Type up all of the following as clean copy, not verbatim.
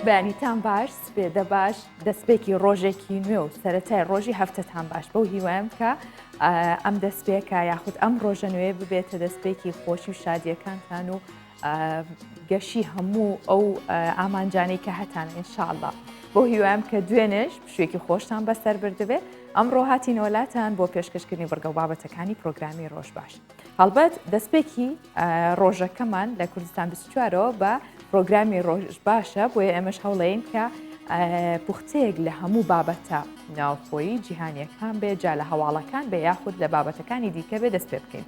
بەیانیتان باش سپێدە باش دەستپێکی ڕۆژێکی نوێ و سەرەتای ڕۆژی هەفتەتان باش بەو هیوایم کە ئەم دەستپێکە یاخود ئەم ڕۆژە نوێ ببێتە دەستپێکی خۆشی و شادیەکانتان و گەشی هەموو ئەو ئامانجانەی کە هەتان ئینشاءاللە بۆ هیوایم کە دوێنێش پشوێکی خۆشتان بەسەر بردبێ ئەمڕۆ هاتینەوە لاتان بۆ پێشکەشکردنی بڕگە و بابەتەکانی پرۆگرامی ڕۆژ باش هەڵبەت دەستپێکی ڕۆژەکەمان لە کوردستان 24ەوە بە پرۆگرامی ڕۆژ باشە بۆیە ئێمەش هەوڵین کە پوختەیەک لە هەموو بابەتە ناوخۆیی جیهانیەکان بێ جا لە هەواڵەکان بێ یاخود لە بابەتەکانی دیکە بێ دەست پێ بکەین.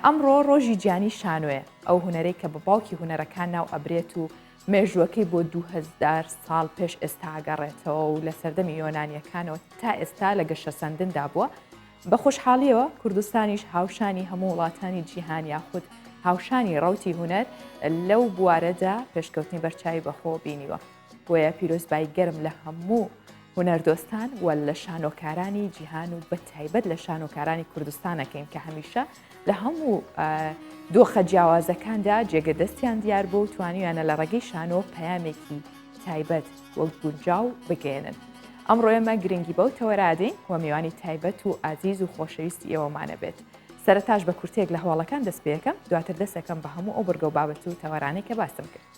ئەمڕۆ ڕۆژی جیانی شانۆیە، ئەو هونەرەی کە بە باوکی هونەرەکان ناو ئەبرێت و مێژووەکەی بۆ 2000 ساڵ پێش ئێستا ئەگەڕێتەوە و لە سەردەمی یۆنانیەکانەوە تا ئێستا لە گەشەسەندندا بووە. بە خۆشحاڵیەوە کوردستانیش هاوشانی هەموو وڵاتانی جیهان یاخود هاوشانی ڕەوتی هونەر لەو بوارەدا پێشکەوتنی بەرچاوی بەخۆوە بینیوە. بۆیە پیرۆزبایی گەرم لە هەموو هونەردۆستان و لە شانۆکارانی جیهان و بە تایبەت لە شانۆکارانی کوردستان ئەکەین کە هەمیشە لە هەموو دۆخە جیاوازەکاندا جێگە دەستیان دیار بوو و توانیویانە لە ڕێگەی شانۆ پەیامێکی تایبەت وەک گونجاو بگەێنن. ئەمڕۆ ئێمە گرنگی بەو تەوەرادەین و میوانی تایبەت و ئازیز و خۆشەویستی ئێوەمانە بێت. سەرەتاش بە کورتەیەک لە هەواڵەکان دەست پێەکەم دواتر دەستەکەم بە هەموو ئەو بڕگە و بابەت و تەوەرانەی کە باسم کرد.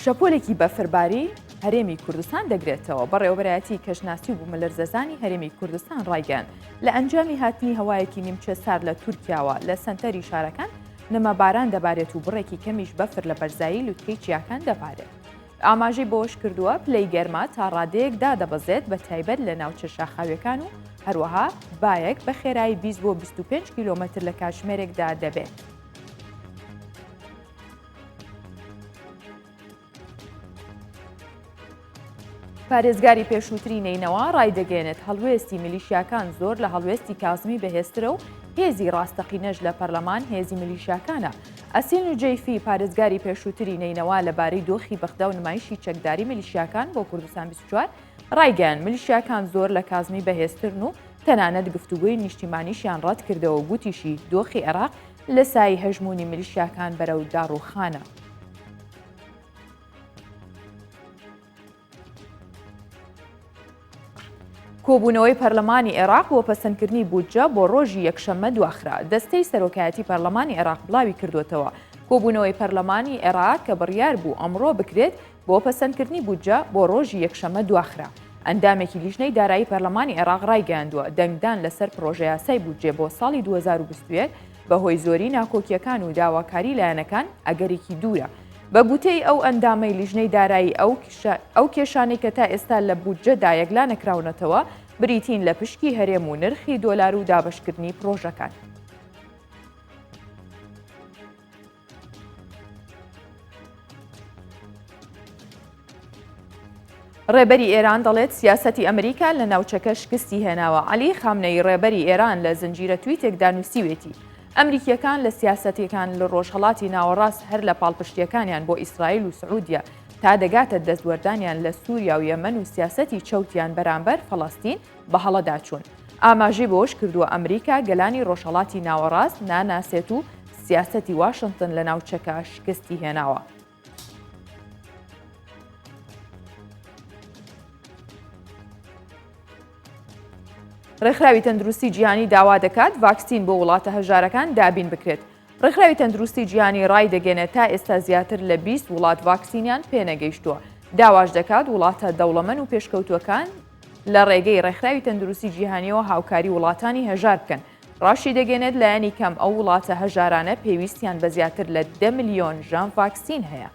شەپۆلێکی بەفرباری هەرێمی کوردستان دەگرێتەوە بەڕێوەبەرایەتی کەشناسی و بوومەلەرزەزانی هەرێمی کوردستان ڕایگەیاند لە ئەنجامی هاتنی هەوایەکی نیمچە سارد لە تورکیاوە لە سەنتەری شارەکان نمەباران دەبارێت و بڕێکی کەمیش بەفر لە بەرزایی لوتکەی چیاکان دەبارێت. ئاماژەی بەوەشکردووە، پلەی گەرما تا ڕادەیەک دادەبەزێت بە تایبەت لە ناوچە شاخاویەکان و هەروەها بایەک بە خێرایی 20 بۆ 25 کیلۆمەتر لە کاتژمێرێکدا دەبێت. پارێزگاری پێشووتری نەینەوا ڕایدەگەیەنێت، هەڵوێستی میلیشیاکان زۆر لە هەڵوێستی کازمی بەهێزترە و هێزی ڕاستەقینەش لە پەرلەمان هێزی میلیشیاکانە. ئەسیل نوجەیفی، پارێزگاری پێشووتری نەینەوا لەبارەی دۆخی بەغدا و نمایشی چەکداری میلیشیاکان بۆ کوردستان 24 ڕایگەیاند، میلیشیاکان زۆر لە کازمی بەهێزترن و تەنانەت گفتوگۆی نیشتیمانیشیان ڕەتکردەوە و گوتیشی، دۆخی عێراق لە سایەی هەژموونی میلیشیاکان بەرەو داڕووخانە. کۆبوونەوەی پەرلەمانی عێراق بۆ پەسەندکردنی بودجە بۆ ڕۆژی یەکشەممە دواخرا. دەستەی سەرۆکایەتی پەرلەمانی عێراق بڵاوی کردووەتەوە، کۆبوونەوەی پەرلەمانی عێراق کە بڕیار بوو ئەمڕۆ بکرێت بۆ پەسەندکردنی بودجە بۆ ڕۆژی یەکشەممە دواخرا. ئەندامێکی لیژنەی دارایی پەرلەمانی عێراق ڕایگەیاندووە، دەنگدان لەسەر پڕۆژەیاسای بودجە بۆ ساڵی 2021 بەهۆی زۆری ناکۆکییەکان و داواکاری لایەنەکان ئەگەرێکی دوورە. بە گوتەی ئەو ئەندامەی لیژنەی دارایی ئەو کێشانەی کە تا ئێستا لە بودجەدا یەکلا نەکراونەتەوە بریتین لە پشکی هەرێم و نرخی دۆلار و دابەشکردنی پڕۆژەکان. ڕێبەری ئێران دەڵێت سیاسەتی ئەمریکا لە ناوچەکە شکستی هێناوە. عەلی خامنەیی ڕێبەری ئێران لە زنجیرە تویتێکدا نووسیوێتی، ئەمریکییەکان لە سیاسەتەکان لە ڕۆژهەڵاتی ناوەڕاست هەر لە پاڵپشتییەکانیان بۆ ئیسرائیل و سعودیە تا دەگاتە دەستوەردانیان لە سوریا و یەمەن و سیاسەتی چەوتیان بەرامبەر فەڵەستین بە هەڵەدا چوون. ئاماژەی بەوەشکردووە، ئەمریکا گەلانی ڕۆژهەڵاتی ناوەڕاست ناناسێت و سیاسەتی واشنتن لە ناوچەکە شکستی هێناوە. ڕێکخراوی تەندروستی جیهانی داوا دەکات ڤاکسین بۆ وڵاتە هەژارەکان دابین بکرێت. ڕێکخراوی تەندروستی جیهانی ڕایدەگەێنێت تا ئێستا زیاتر لە 20 وڵات ڤاکسینیان پێنەگەیشتووە. داواش دەکات وڵاتە دەوڵەمەن و پێشکەوتووەکان لە ڕێگەی ڕێکخراوی تەندروستی جیهانیەوە هاوکاری وڵاتانی هەژار بکەن. ڕاشیدەگەێنێت لایەنی کەم ئەو وڵاتە هەژارانە پێویستیان بە زیاتر لە دە ملیۆن ژەم ڤاکسین هەیە.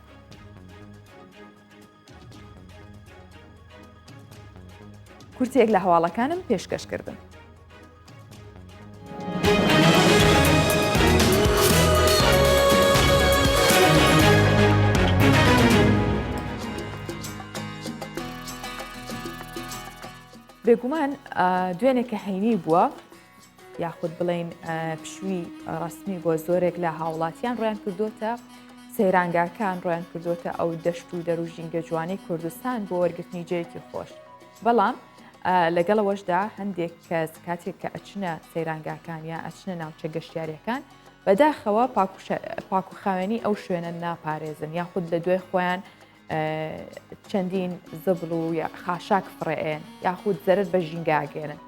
کورتێک لە هەواڵەکانم پێشکەش کردن. بێگومان دوێنێ کە هەینی بووە یاخود بڵین پشووی ڕسمی بۆ زۆرێک لە هاوڵاتیان ڕۆیان کردوتە سەیرانگاکان ڕۆیان کردوتە ئەو دەشت و دەرو ژینگە جوانەی کوردستان بۆ وەرگرتنی جێیەکی خۆش. بەڵام لەگەڵەوەشدا هەندێک کەس کاتێک کە ئەچنە سەیرانگاکان یا ئەچنە ناوچە گەشتیارەکان بەداخەوە پاکوخاوێنی ئەو شوێنە ناپارێزن یاخود لە دوای خۆیان چەندین زبڵ و خاشاک فڕێئێن یاخود زەرەر بە ژینگە ئەگەیەنن.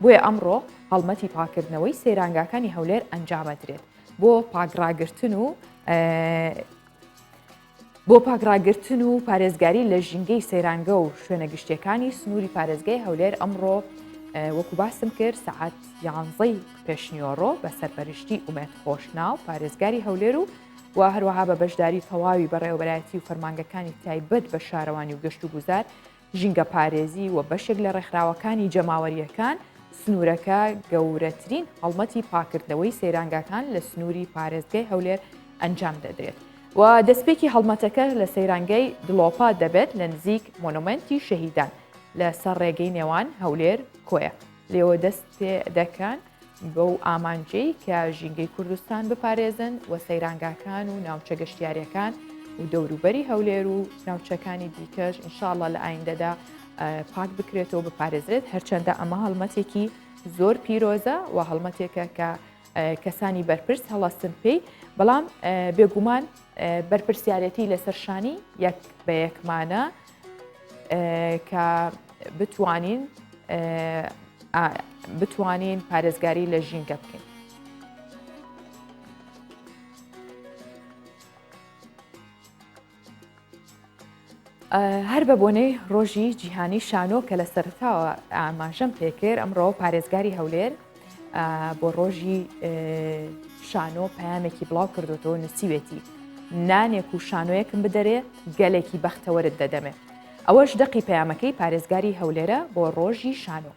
بۆیە ئەمڕۆ هەڵمەتی پاکردنەوەی سەیرانگاکانی هەولێر ئەنجامەدرێت بۆ پاکڕاگرتن و بۆ پاکڕاگرتن و پارێزگاری لە ژینگەی سەیرانگە و شوێنە گشتیەکانی سنووری پارێزگای هەولێر ئەمڕۆ وەکو باسم کرد سەعات یانزەی پێشنیۆڕۆ بە سەرپەرشتی ئومێد خۆشناو پارێزگاری هەولێر و و هەروەها بە بەشداری تەواوی بەڕێوەبەرایەتی و فەرمانگەکانی تایبەت بە شارەوانی و گەشتوگوزار، ژینگەپارێزی و بەشێک لە ڕێکخراوەکانی جەماوەرییەکان، سنوورەکە گەورەترین هەڵمەتی پاککردنەوەی سەیرانگاکان لە سنووری پارێزگای هەولێر ئەنجام دەدرێت و دەستپێکی هەڵمەتەکە لە سەیرانگەی دڵۆپە دەبێت لە نزیک مۆنۆمێنتی شەهیدان لە سەر ڕێگەی نێوان هەولێر کۆیە لێوە دەست پێ دەکەن. بەو ئامانجەی کە ژینگەی کوردستان بپارێزن و سەیرانگاکان و ناوچە گەشتیاریەکان و دەوروبەری هەولێر و ناوچەکانی دیکەش ئینشاءاللە لە ئایندەدا پاک بکرێتەوە بپارێزرێت هەرچەندە ئەمە هەڵمەتێکی زۆر پیرۆزە و هەڵمەتێکە کە کەسانی بەرپرس هەڵەستن پێی بەڵام بێگومان بەرپرسیارەتی لەسەر شانی یەک بە یەکمانە کە بتوانین بتوانین پارێزگاری لە ژینگە بکەین. هەر بە بۆنەی ڕۆژی جیهانی شانۆ کە لە سەرتاوە ئاماژەم پێکرد ئەمڕۆ پارێزگاری هەولێر بۆ ڕۆژی شانۆ پەیامێکی بڵاو کردوتەوە نووسیوێتی نانێک و شانۆیەکم بدەرێ گەلێکی بەختەوەرت دەدەمێ ئەوەش دەقی پەیامەکەی پارێزگاری هەولێرە بۆ ڕۆژی شانۆ.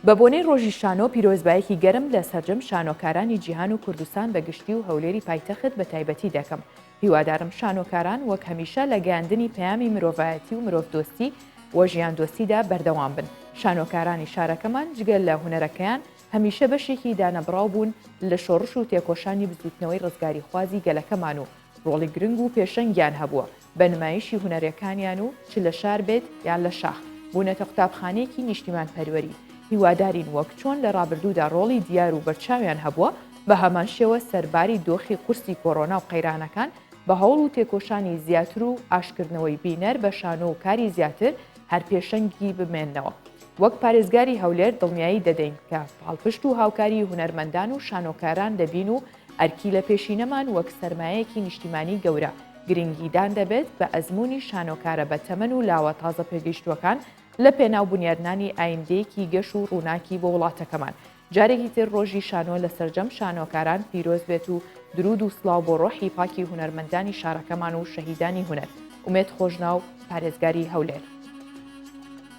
بە بۆنەی ڕۆژی شانۆ پیرۆزبایەکی گەرم لە سەرجەم شانۆکارانی جیهان و کوردستان بە گشتی و هەولێری پایتەخت بە تایبەتی دەکەم. هیوادارم شانۆکاران وەک هەمیشە لە گەیاندنی پەیامی مرۆڤایەتی و مرۆڤدۆستی و ژیاندۆستیدا بەردەوام بن. شانۆکارانی شارەکەمان جگە لە هونەرەکەیان هەمیشە بەشێکی دانەبڕاو بوون لە شۆڕش و تێکۆشانی بزووتنەوەی ڕزگاریخوازی گەلەکەمان و ڕۆڵی گرنگ و پێشەنگیان هەبووە بە نمایشی هونەرەکانیان و چ لە شار بێت یان لە شاخ بوونەتە قوتابخانەیەکی نیشتیمانپەروەری، هیوادارین وەک چۆن لە ڕابردوودا ڕۆڵی دیار و بەرچاویان هەبووە بە هەمان شێوە سەرباری دۆخی قورسی کۆرۆنا و قەیرانەکان بە هەوڵ و تێکۆشانی زیاتر و ئاشکردنەوەی بینەر بە شانۆ و کاری زیاتر هەر پێشەنگی بمێننەوە. وەک پارێزگاری هەولێر دڵنیایی دەدەین کە پاڵپشت و هاوکاری هونەرمەندان و شانۆکاران دەبین و ئەرکی لەپێشینەمان وەک سەرمایەیەکی نیشتیمانی گەورە، گرنگیدان دەبێت بە ئەزموونی شانۆکارە بەتەمەن و لاوە تازەپێگەیشتووەکان لە پێناو بونیادنانی ئایندەیەکی گەش و ڕووناکی بۆ وڵاتەکەمان. جارێکی تر ڕۆژی شانۆ لە سەرجەم شانۆکاران پیرۆز بێت و دروود و سڵاو بۆ ڕۆحی پاکی هونەرمەندانی شارەکەمان و شەهیدانی هونەر. ئومێد خۆشناو، پارێزگاری هەولێر.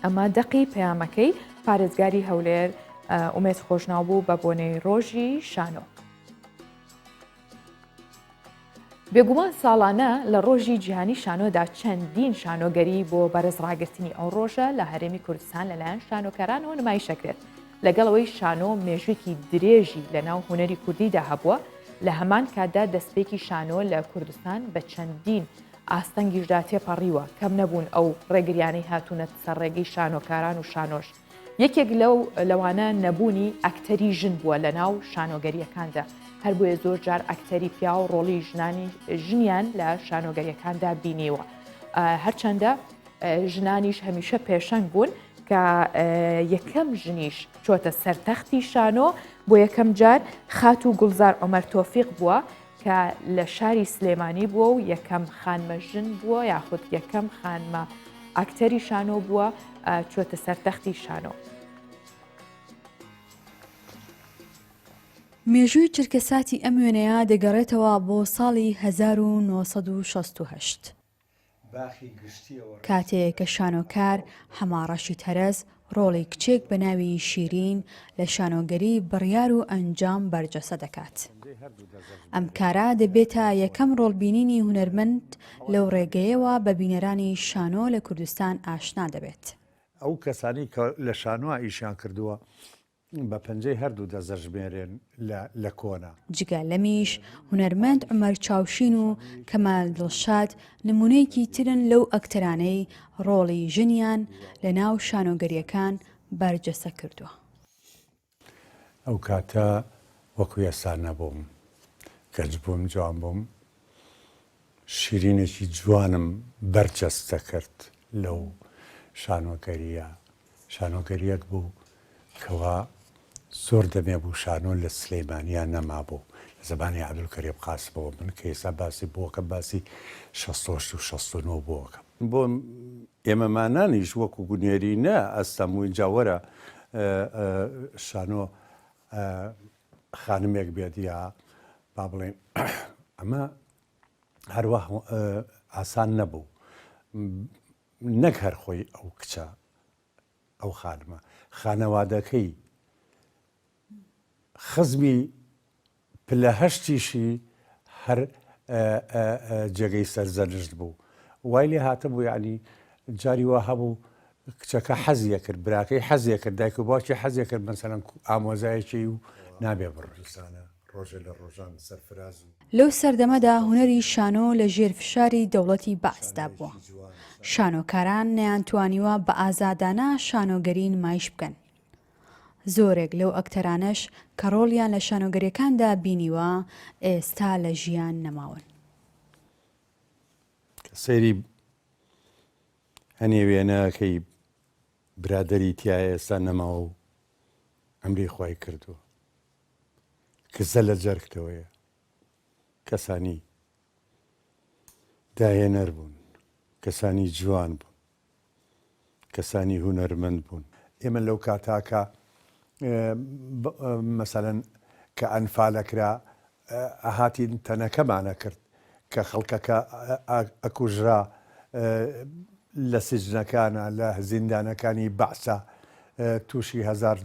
ئەمە دەقی پەیامەکەی پارێزگاری هەولێر ئومێد خۆشناو بوو بە بۆنەی ڕۆژی شانۆ. بێگومان ساڵانە لە ڕۆژی جیهانی شانۆدا چەندین شانۆگەری بۆ بەرز ڕاگرتنی ئەو ڕۆژە لە هەرێمی کوردستان لەلایەن شانۆکارانەوە نمایشەکرێت لەگەڵەوەی شانۆ مێژوێکی درێژی لە ناو هونەری کوردیدا هەبووە لە هەمان کاتدا دەستپێکی شانۆ لە کوردستان بە چەندین ئاستەنگیشدا تێپەڕیوە، کەم نەبوون ئەو ڕێگریانەی هاتوونەتە سەر ڕێگەی شانۆکاران و شانۆش. یەکێک لەو لەوانە نەبوونی ئەکتەری ژن بووە لە ناو شانۆگەرییەکاندا، هەر بۆیە زۆر جار ئەکتەری پیاو ڕۆڵی ژنانی ژنیان لە شانۆگەرییەکاندا بینیوە. هەرچەندە ژنانیش هەمیشە پێشەنگ بوون کە یەکەم ژنیش چۆتە سەر تەختی شانۆ بۆ یەکەم جار خاتوو گوڵزار عومەر تۆفیق بووە کە لە شاری سلێمانی بووە و یەکەم خانمە ژن بووە یاخود یەکەم خانمە ئاکتەری شانۆ بووە چووەتە سەر تەختی شانۆ. مێژووی چرکەساتی ئەم وێنەیە دەگەڕێتەوە بۆ ساڵی 1968. کاتێ کە شانۆکار حەمە ڕەشید هەرەس ڕۆڵی کچێک بە ناوی شیرین لە شانۆگەری بڕیار و ئەنجام بەرجەسە دەکات. ئەم کارە دەبێتە یەکەم ڕۆڵبینینی هونەرمەند لەو ڕێگەیەوە بە بینەرانی شانۆ لە کوردستان ئاشنا دەبێت. ئەو کەسانەی کە لە شانۆا ئیشیان کردووە. بە پەنجەی هەردوو دەست دەژمێرێن لە کۆنا. جگە لەمیش هونەرمەند عومەر چاوشین و کەمال دڵشاد نمونەیەکی ترن لەو ئەکتەرانەی ڕۆڵی ژنیان لە ناو شانۆگەرییەکان بەرجەستە کردووە. ئەو کاتە وەکو ئێستا نەبووم، گەنج بووم، جوان بووم، شیرینێکی جوانم بەرجەستە کرد لەو شانۆگەرییە، شانۆگەرییەک بوو کەوا زۆر دەمێ بوو شانۆ لە سلەیمانیا نەمابوو، لە زەمانی عەبدولکەریم قاسمەوە، من کە ئێستا باسی بۆکەم باسی 68 و 69 بۆکەم. بۆ ئێمەمانانیش وەکو گونێری نە ئەستەم و ئینجا وەرە شانۆ خانمێک بێت یا با بڵێین ئەمە هەروە ئاسان نەبوو نەک هەر خۆی ئەو کچە ئەو خانمە خانەوادەکەی خزمی پلە هەشتیشی هەر جێگەی سەرزەنشت بوو وای لێ هاتبوو یعنی جاری وا هەبوو کچەکە حەزی ئەکرد براکەی حەزی ئەکرد دایک و باوکی حەزی ئەکرد مەسەلەن ئامۆزایەکی و نابێ بڕۆی. کوردستانە ڕۆژێ لە ڕۆژان سەرفراز و. لەو سەردەمەدا هونەری شانۆ لە ژێر فشاری دەوڵەتی بەعسدا بووە. شانۆکاران نەیانتوانیوە بە ئازادانە شانۆگەری نمایش بکەن. زۆرێک لەو ئەکتەرانەش کە ڕۆڵیان لە شانۆگەریەکاندا بینیوە ئێستا لە ژیان نەماون. کە سەیری هەنێ وێنەکەی برادەری تیایە ئێستا نەماوە و ئەمری خوای کردووە کزە لە جەرگتەوەیە کەسانی داهێنەر بوون کەسانی جوان بوون کەسانی هونەرمەند بوون. ئێمە لەو کاتە کە مەسەلەن کە ئەنفال ئەکرا ئەهاتین تەنەکەمان ئەکرد کە خەڵکەکە ئەکوژرا لە سجنەکانە لە زیندانەکانی بەعسا تووشی هەزار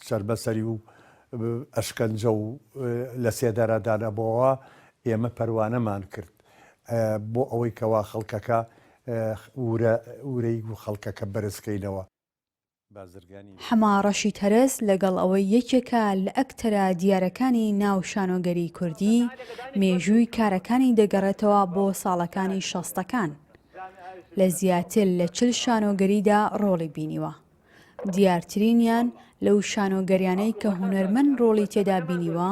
چەرمەسەری و ئەشکەنجە و لە سێدارەدان ئەبۆوە ئێمە پەروانەمان کرد بۆ ئەوەی کەوا خەڵکەکە ورە ورەی و خەڵکەکە بەرز کەینەوە. بازرگانی. حەمە ڕەشید هەرەس لەگەڵ ئەوەی یەکێکە لە ئەکتەرە دیارەکانی ناو شانۆگەری کوردی، مێژووی کارەکانی دەگەڕێتەوە بۆ ساڵەکانی شەستەکان. لە زیاتر لە 40 شانۆگەریدا ڕۆڵی بینیوە. دیارترینیان لەو شانۆگەریانەی کە هونەرمەند ڕۆڵی تێدا بینیوە،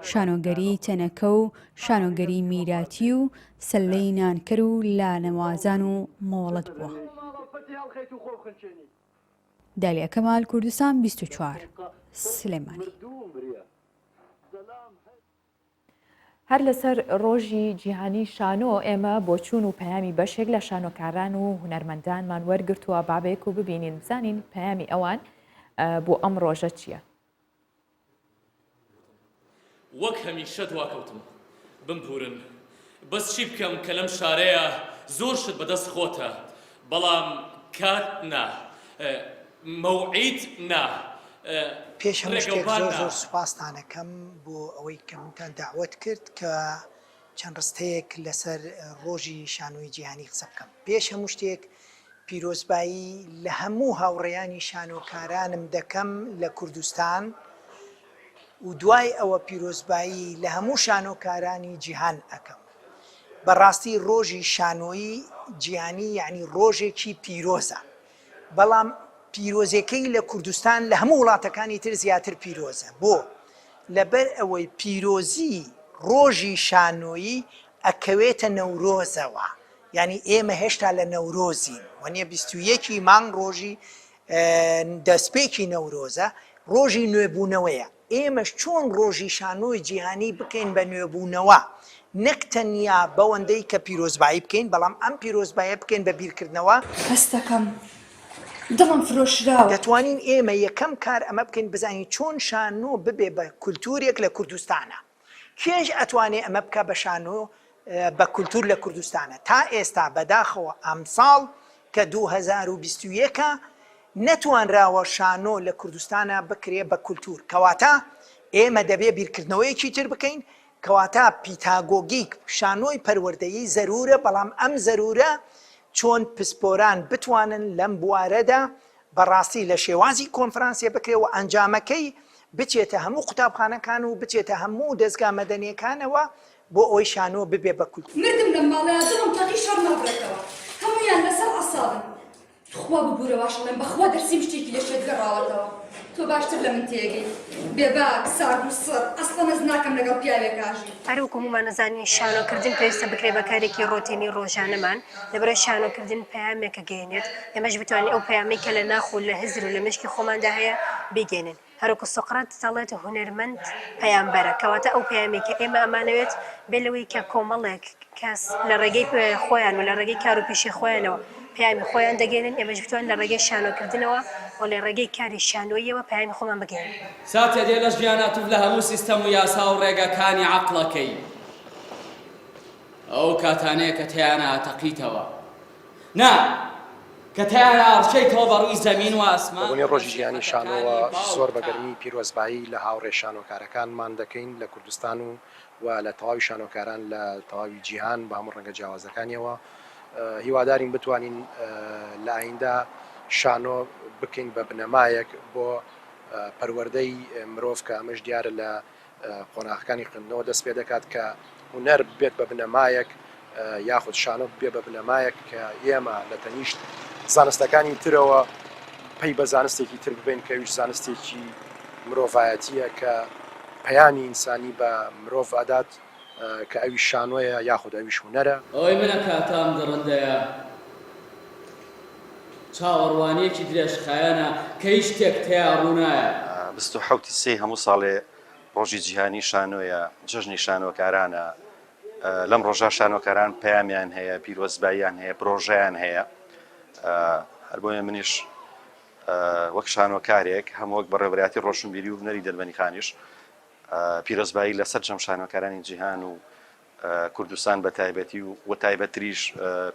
شانۆگەریی تەنەکە و شانۆگەریی میراتی و سەللەی نانکەر و لانەوازان و مۆڵەت بووە. دالیا کەمال، کوردستان 24، سلێمانی. هەر لەسەر ڕۆژی جیهانی شانۆ ئێمە بۆچوون و پەیامی بەشێک لە شانۆکاران و هونەرمەندانمان وەرگرتووە بابێک و ببینین بزانین پەیامی ئەوان بۆ ئەم ڕۆژە چییە؟ وەک هەمیشە دواکەوتم بمبورن بەس چی بکەم کە لەم شارەیا زۆر شت بەدەست خۆتە بەڵام کات نا مەوعید نا پێش هەموو شتێک ڕێگەوبان زۆر نا. زۆر سوپاستان ئەکەم بۆ ئەوەی کە منتان دەعوەت کرد کە چەند ڕستەیەک لەسەر ڕۆژی شانۆی جیهانی قسە بکەم. پێش هەموو شتێک پیرۆزبایی لە هەموو هاوڕێیانی شانۆکارانم دەکەم لە کوردستان و دوای ئەوە پیرۆزبایی لە هەموو شانۆکارانی جیهان ئەکەم. بەڕاستی ڕۆژی شانۆیی جیهانی یەعنی ڕۆژێکی پیرۆزە. بەڵام پیرۆزێکەی لە کوردستان لە هەموو وڵاتەکانی تر زیاتر پیرۆزە. بۆ؟ لەبەر ئەوەی پیرۆزی ڕۆژی شانۆیی ئەکەوێتە نەورۆزەوە. یانی ئێمە هێشتا لە نەورۆزین. وەنیە 21 ی مانگ ڕۆژی دەستپێکی نەورۆزە، ڕۆژی نوێبوونەوەیە. ئێمەش چۆن ڕۆژی شانۆی جیهانی بکەین بە نوێبوونەوە، نەک تەنیا بەوەندەی کە پیرۆزبایی بکەین، بەڵام ئەم پیرۆزبایە بکەین بە بیرکردنەوە. هەستەکەم دڵم فرۆشراوە. دەتوانین ئێمە یەکەم کار ئەمە بکەین بزانین چۆن شانۆ ببێ بە کولتوورێک لە کوردستانا. کێش ئەتوانێ ئەمە بکا بە شانۆ بە کولتوور لە کوردستانە؟ تا ئێستا بەداخەوە ئەمساڵ کە 2021 ە نەتوانراوە شانۆ لە کوردستانا بکرێ بە کولتوور. کەواتە ئێمە دەبێ بیرکردنەوەیەکی تر بکەین، کەواتە پیتاگۆگیک شانۆی پەروەردەیی زەروورە، بەڵام ئەم زەروورە چۆن پسپۆران بتوانن لەم بوارەدا. بەڕاستی لە شێوازی کۆنفرانسێ بکرێ و ئەنجامەکەی بچێتە هەموو قوتابخانەکان و بچێتە هەموو دەزگا مەدەنیەکانەوە بۆ ئەوەی شانۆ ببێ بە کولتوور. مردم لەم ماڵەیا دڵم تەقی شەڕ نابڕێتەوە هەموویان لەسەر عەسابن تخوا ببورە واش ئەڵێم بەخوا دەرسیم شتێکی لە شێت گەڕاوەتەوە تۆ باشتر لە من تێگەی بێباک سارد و سڕ ئەسڵەن هەست ناکەم لەگەڵ پیاوێکا ژیم. هەر وەکو هەموومان ئەزانین شانۆکردن پێویستە بکرێت بە کارێکی ڕۆتینی ڕۆژانەمان، لەبەرئەوەی شانۆکردن پەیامێک ئەگەیەنێت، ئێمەش بتوانین ئەو پەیامەی کە لە ناخ و لە هزر و لە مێشکی خۆماندا هەیە بیگەیەنین. هەروەکو سوقرات دەڵێت هونەرمەند پەیامبەرە، کەواتە ئەو پەیامەی کە ئێمە ئەمانەوێت بێ لەوەی کە کۆمەڵێک کەس لە ڕێگەی خۆیان و لە ڕێگەی کار و پیشەی خۆیانەوە پەیامی خۆیان دەگەیەنن، ئێمەش بتوانین لە ڕێگەی شانۆکردنەوە و لە ڕێگەی کاری شانۆییەوە پەیامی خۆمان بگەیەنین. ساتێ دێ لە ژیانا تف لە هەموو سیستەم و یاسا و ڕێگاکانی عەقڵەکەی. ئەو کاتانەیە کە تێیانا ئەتەقیتەوە. نا، کە تێیانا ئەڕشێیتەوە بە ڕووی زەمین و ئاسمان. بەبۆنەی ڕۆژی جیهانی شانۆوە زۆر بە گەرمی پیرۆزبایی لە هاوڕێ شانۆکارەکانمان دەکەین لە کوردستان و و لە تەواوی شانۆکاران لە تەواوی جیهان بە هەموو ڕەنگە جیاوازەکانیەوە. هیوادارین بتوانین لە ئایندە شانۆ بکەین بە بنەمایەک بۆ پەروەردەی مرۆڤ کە ئەمەش دیارە لە قۆناغەکانی خوێندنەوە دەست پێ دەکات کە هونەر ببێت بە بنەمایەک یاخود شانۆ ببێ بە بنەمایەک کە ئێمە لە تەنیشت زانستەکانی ترەوە پەی بە زانستێکی تر ببەین کە ئەویش زانستێکی مرۆڤایەتییە کە پەیامی ئینسانی بە مرۆڤ ئەدات کە ئەویش شانۆیە یاخود ئەویش هونەرە. ئەوەی من ئەکاتە ئەم دڕندەیە چاوەڕوانییەکی درێژخایەنە کە هیچ شتێک تیا ڕوونایە. 27 ی سێی هەموو ساڵێ ڕۆژی جیهانی شانۆیە، جەژنی شانۆکارانە، لەم ڕۆژە شانۆکاران پەیامیان هەیە، پیرۆزباییان هەیە، پرۆژەیان هەیە، هەر بۆیە منیش وەک شانۆکارێک هەم وەک بەڕێوەبەرایەتی ڕۆشنبیری و هونەری دەربەنیخانیش پیرۆزبایی لە سەرجەم شانۆکارانی جیهان و کوردستان بە تایبەتی و و تایبەتتریش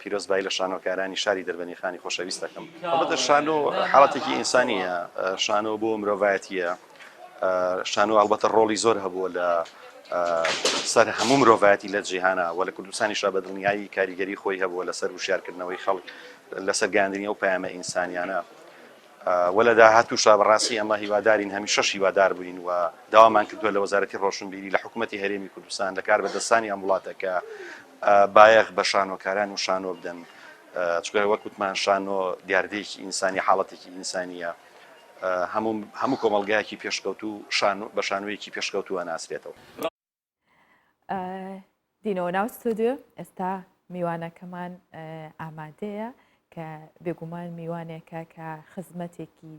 پیرۆزبایی لە شانۆکارانی شاری دەربەنیخانی خۆشەویست دەکەم. ئەڵبەتە شانۆ حاڵەتێکی ئینسانییە، شانۆ بۆ مرۆڤایەتییە، شانۆ ئەڵبەتە ڕۆڵی زۆر هەبووە لە سەر هەموو مرۆڤایەتی لە جیهانا و لە کوردستانیشا بە دڵنیایی کاریگەری خۆی هەبووە لەسەر وشیارکردنەوەی خەڵک لەسەر گەیاندنی ئەو پەیامە ئینسانیانە. وە لە داهاتووشا بەڕاستی ئەمە هیوادارین هەمیشەش هیوادار بووین و داوامان کردووە لە وەزارەتی ڕۆشنبیری لە حکوومەتی هەرێمی کوردستان لە کاربەدەستانی ئەم وڵاتە کە بایەخ بە شانۆکاران و شانۆ بدەن چونکە وەک وتمان شانۆ دیاردەیەکی ئینسانی حاڵەتێکی ئینسانیە هەموو هەموو کۆمەڵگایەکی پێشکەوتوو شانۆ بە شانۆیەکی پێشکەوتوو ئەناسرێتەوە. دینەوە ناو ستۆدیۆ ئێستا میوانەکەمان ئامادەیە کە بێگومان میوانێکە کە خزمەتێکی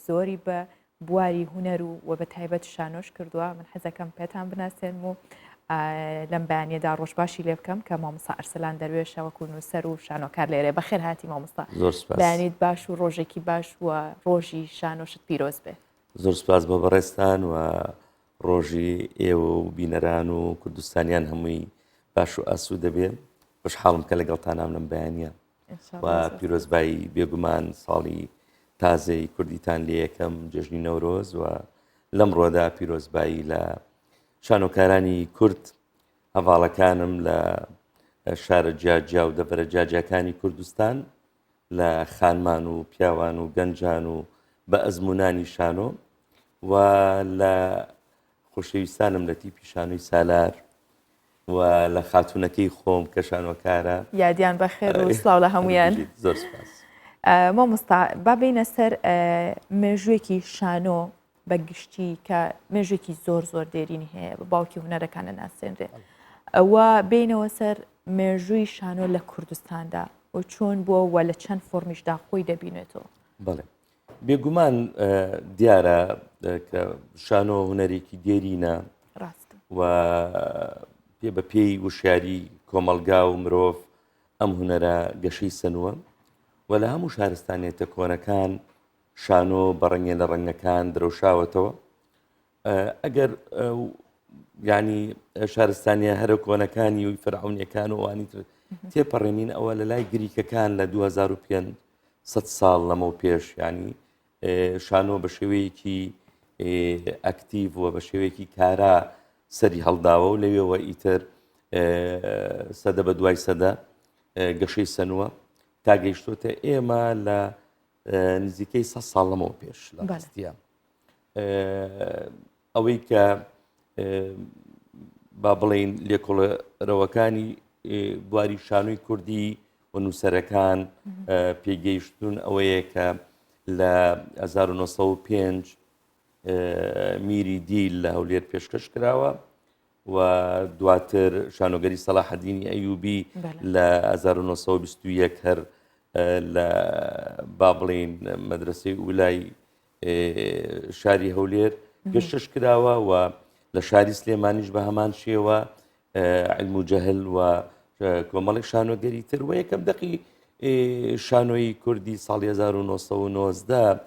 زۆری بە بواری هوەر و و بە تایبەت شانۆش کردووە من حەزەکەم پێتان بناسێنم و لەم بەیانیەدا ڕۆژباشی لێ بکەم کە مامۆستا ئەرسەلان دەروێشە وەکو نووسەر و شانۆکار لێرێ بەخێر هاتی مامۆستا زۆر سپاس بەیانیت باش و ڕۆژێکی باش و ڕۆژی شانۆشت پیرۆز بێ زۆر سپاس بۆ بەڕێزتان و ڕۆژی ئێوە و بینەران و کوردستانیان هەمووی باش و ئاسوودە بێ خۆشحاڵم کە لەگەڵتانام لەم بەیانە و پیرۆزبایی بێگومان ساڵی تازەی کوردیتان لێ یەکەم جێژنی نەورۆز و لەم ڕۆدا پیرۆزبایی لە شانۆکارانی کورد هەواڵەکانم لە شارە جیاجیا و دەڤەرە جیاجیاکانی کوردستان لە خانمان و پیاوان و گەنجان و بە ئەزمونانی شانۆ و لە خۆشەویستانم لە تیپی شانۆی سالار و لە خاتونەکەی خۆم کە شانۆکارە یادیان بەخێر و سڵاو لە هەمویان زۆر سپاس. مامۆستا با بینە سەر مێژوویەکی شانۆ بە گشتی کە مێژوویەکی زۆر زۆر دێرینی هەیە بە باوکی هونەرەکان ناسێنرێ ئەوە بینەوە سەر مێژووی شانۆ لە کوردستاندا و چۆن بووە و لە چەند فۆرمیشدا خۆی دەبینێتەوە بەڵێ بێگومان دیارە کە شانۆ هونەرێکی دێرینە ڕاست و پێ بە پێی وشیاری کۆمەڵگا و مرۆڤ ئەم هونەرە گەشەی سەنووە و لە هەموو شارستانێتە کۆنەکان شانۆ بە ڕەنگێ لە ڕەنگەکان درەوشاوەتەوە ئەگەر ینی شارستانیە هەرە کۆنەکانی و فەرعونیەکان و ئەوانی تر تێپەڕێنین ئەوە لە لای گریکەکان لە 2500 ساڵ لەمەو پێش ینی شانۆ بە شێوەیەکی ئەکتیڤ و بە شێوەیەکی کارا سەری هەڵداوە و لەوێوە ئیتر سەدە بە دوای سەدە گەشەی سەنووە تا گەیشتۆتە ئێمە لە. نزیکەی سە ساڵ لەمەوە پێش لە ڕاستیە ئەوەی کە با بڵین لێکۆڵەرەوەکانی بواری شانۆی کوردی و نووسەرەکان پێگەیشتون ئەوەیە کە لە 1905 میری دیل لە هەولێر پێشکەش کراوە و دواتر شانۆگەری سەلاحەدینی ئەیوبی لە 1921 هەر لە با بڵین مەدرسەی ئولای شاری هەولێر پێشکەش کراوە و لە شاری سلێمانیش بە هەمان شێوە علم و جەهل و کۆمەڵێک شانۆگەری تر و یەکەم دەقی شانۆیی کوردی ساڵی 1990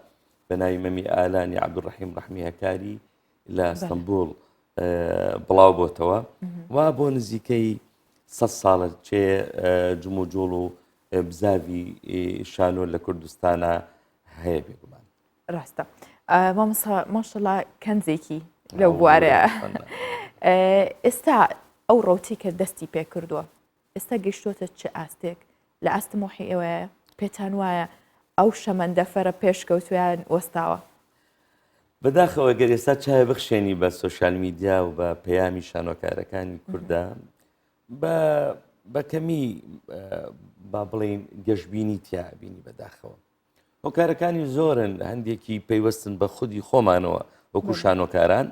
بە ناوی مەمی ئالانی عەبدولڕەحیم ڕەحمی هەکاری لە ئەستەنبوڵ بڵاو بۆتەوە و بۆ نزیکەی سە ساڵە چێ جموجوڵ و بزاوی شانۆ لە کوردستانە هەیە بێگومان. ڕاستە مامۆستا ماشەڵا کەنجێکی لەو بوارەیە ئێستا ئەو ڕوتی کە دەستی پێ کردووە ئێستا گەیشتووەتە چ ئاستێک لە ئاست مۆحی ئێوەیە پێتان وایە ئەو شەمەندەفەرە پێشکەوتویان وەستاوە؟ بەداخەوە گەر ئێستا چاوێ بخشێنی بە سۆشیال میدیا و بە پەیامی شانۆکارەکانی کووردا بە بە کەمی با بڵین گەشببینی تیا بینی بەداخەوە هۆکارەکانی زۆرن هەندێکی پەیوەستن بە خودی خۆمانەوە وەکو شانۆکاران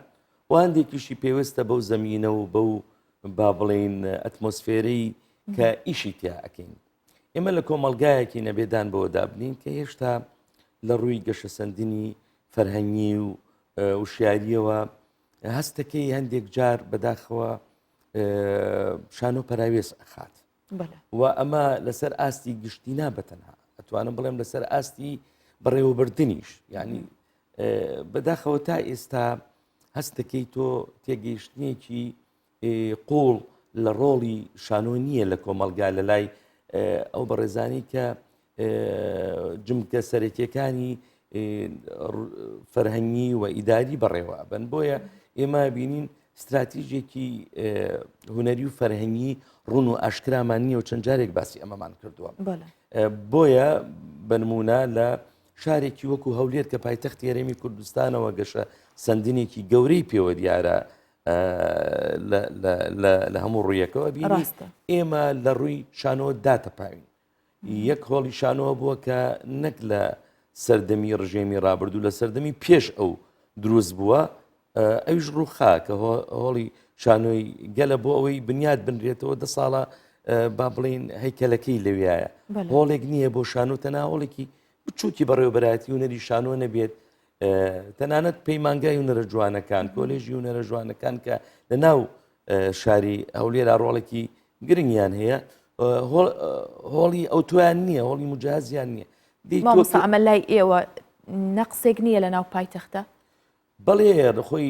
و هەندێکیشی پێویستە بەو زەمینە و بەو با بڵین ئەتمۆسفێرەی کە ئیشی تیا ئەەکەین ئێمە لە کۆمەلگایەکی نەبێدان بەوە دابنین کە هێشتا لە ڕووی گەشەسەندنی فەرهەنگی و وشیاریەوە هەستەکەی هەندێک جار بەداخەوە شانۆ پەراوێز ئەخات و ئەمە لەسەر ئاستی گشتی نا بەتەنها ئەتوانم بڵێم لەسەر ئاستی بەڕێوەبردنیش یعنی بەداخەوە تا ئێستا هەستەکەی تۆ تێگەیشتنێکی قوڵ لە ڕۆڵی شانۆ نییە لە کۆمەلگا لە لای ئەو بەڕێزانی کە جمکە سەرەکیەکانی فەرهەنگی و ئیداری بەڕێوە ئەبەن بۆیە ئێمە بینین ستراتیژێکی هونەری و فەرهەنگی ڕون و ئاشکرامان نییە و چەند جارێک باسی ئەمەمان کردووە بۆیە بنمونە لە شارێکی وەکو هەولێر کە پایتەختی هەرێمی کوردستانەوە گەشە سندنێکی گەورەی پێوە دیارە لە هەموو ڕوویەکەوە بینی ئێمە لە ڕووی شانۆ داتەپاوین یەک هۆڵی شانۆ بووە کە نەک لە سەردەمی ڕژێمی ڕابردوو لە سەردەمی پێش ئەو دروست بووە ئەویش ڕووخا کە هۆڵی شانۆی گەلە بۆ ئەوەی بنیاد بنرێتەوە دە ساڵە با بڵین هەیکەلەکەی لەویایە هۆڵێک نییە بۆ شانۆ تەنها هۆڵێکی بچووکی بەڕێوەبەرایەتی هونەری شانۆ نەبێت تەنانەت پەیمانگای هونەرە جوانەکان کۆلێژی هونەرە جوانەکان کە لە ناو شاری هەولێرا ڕۆڵێکی گرنگیان هەیە هۆڵی ئەو تویان نییە هۆڵی مجازیان نییە مامۆستا ئەمە لای ئێوە نەقسێک نییە لە ناو پایتەختە بەڵێ خۆی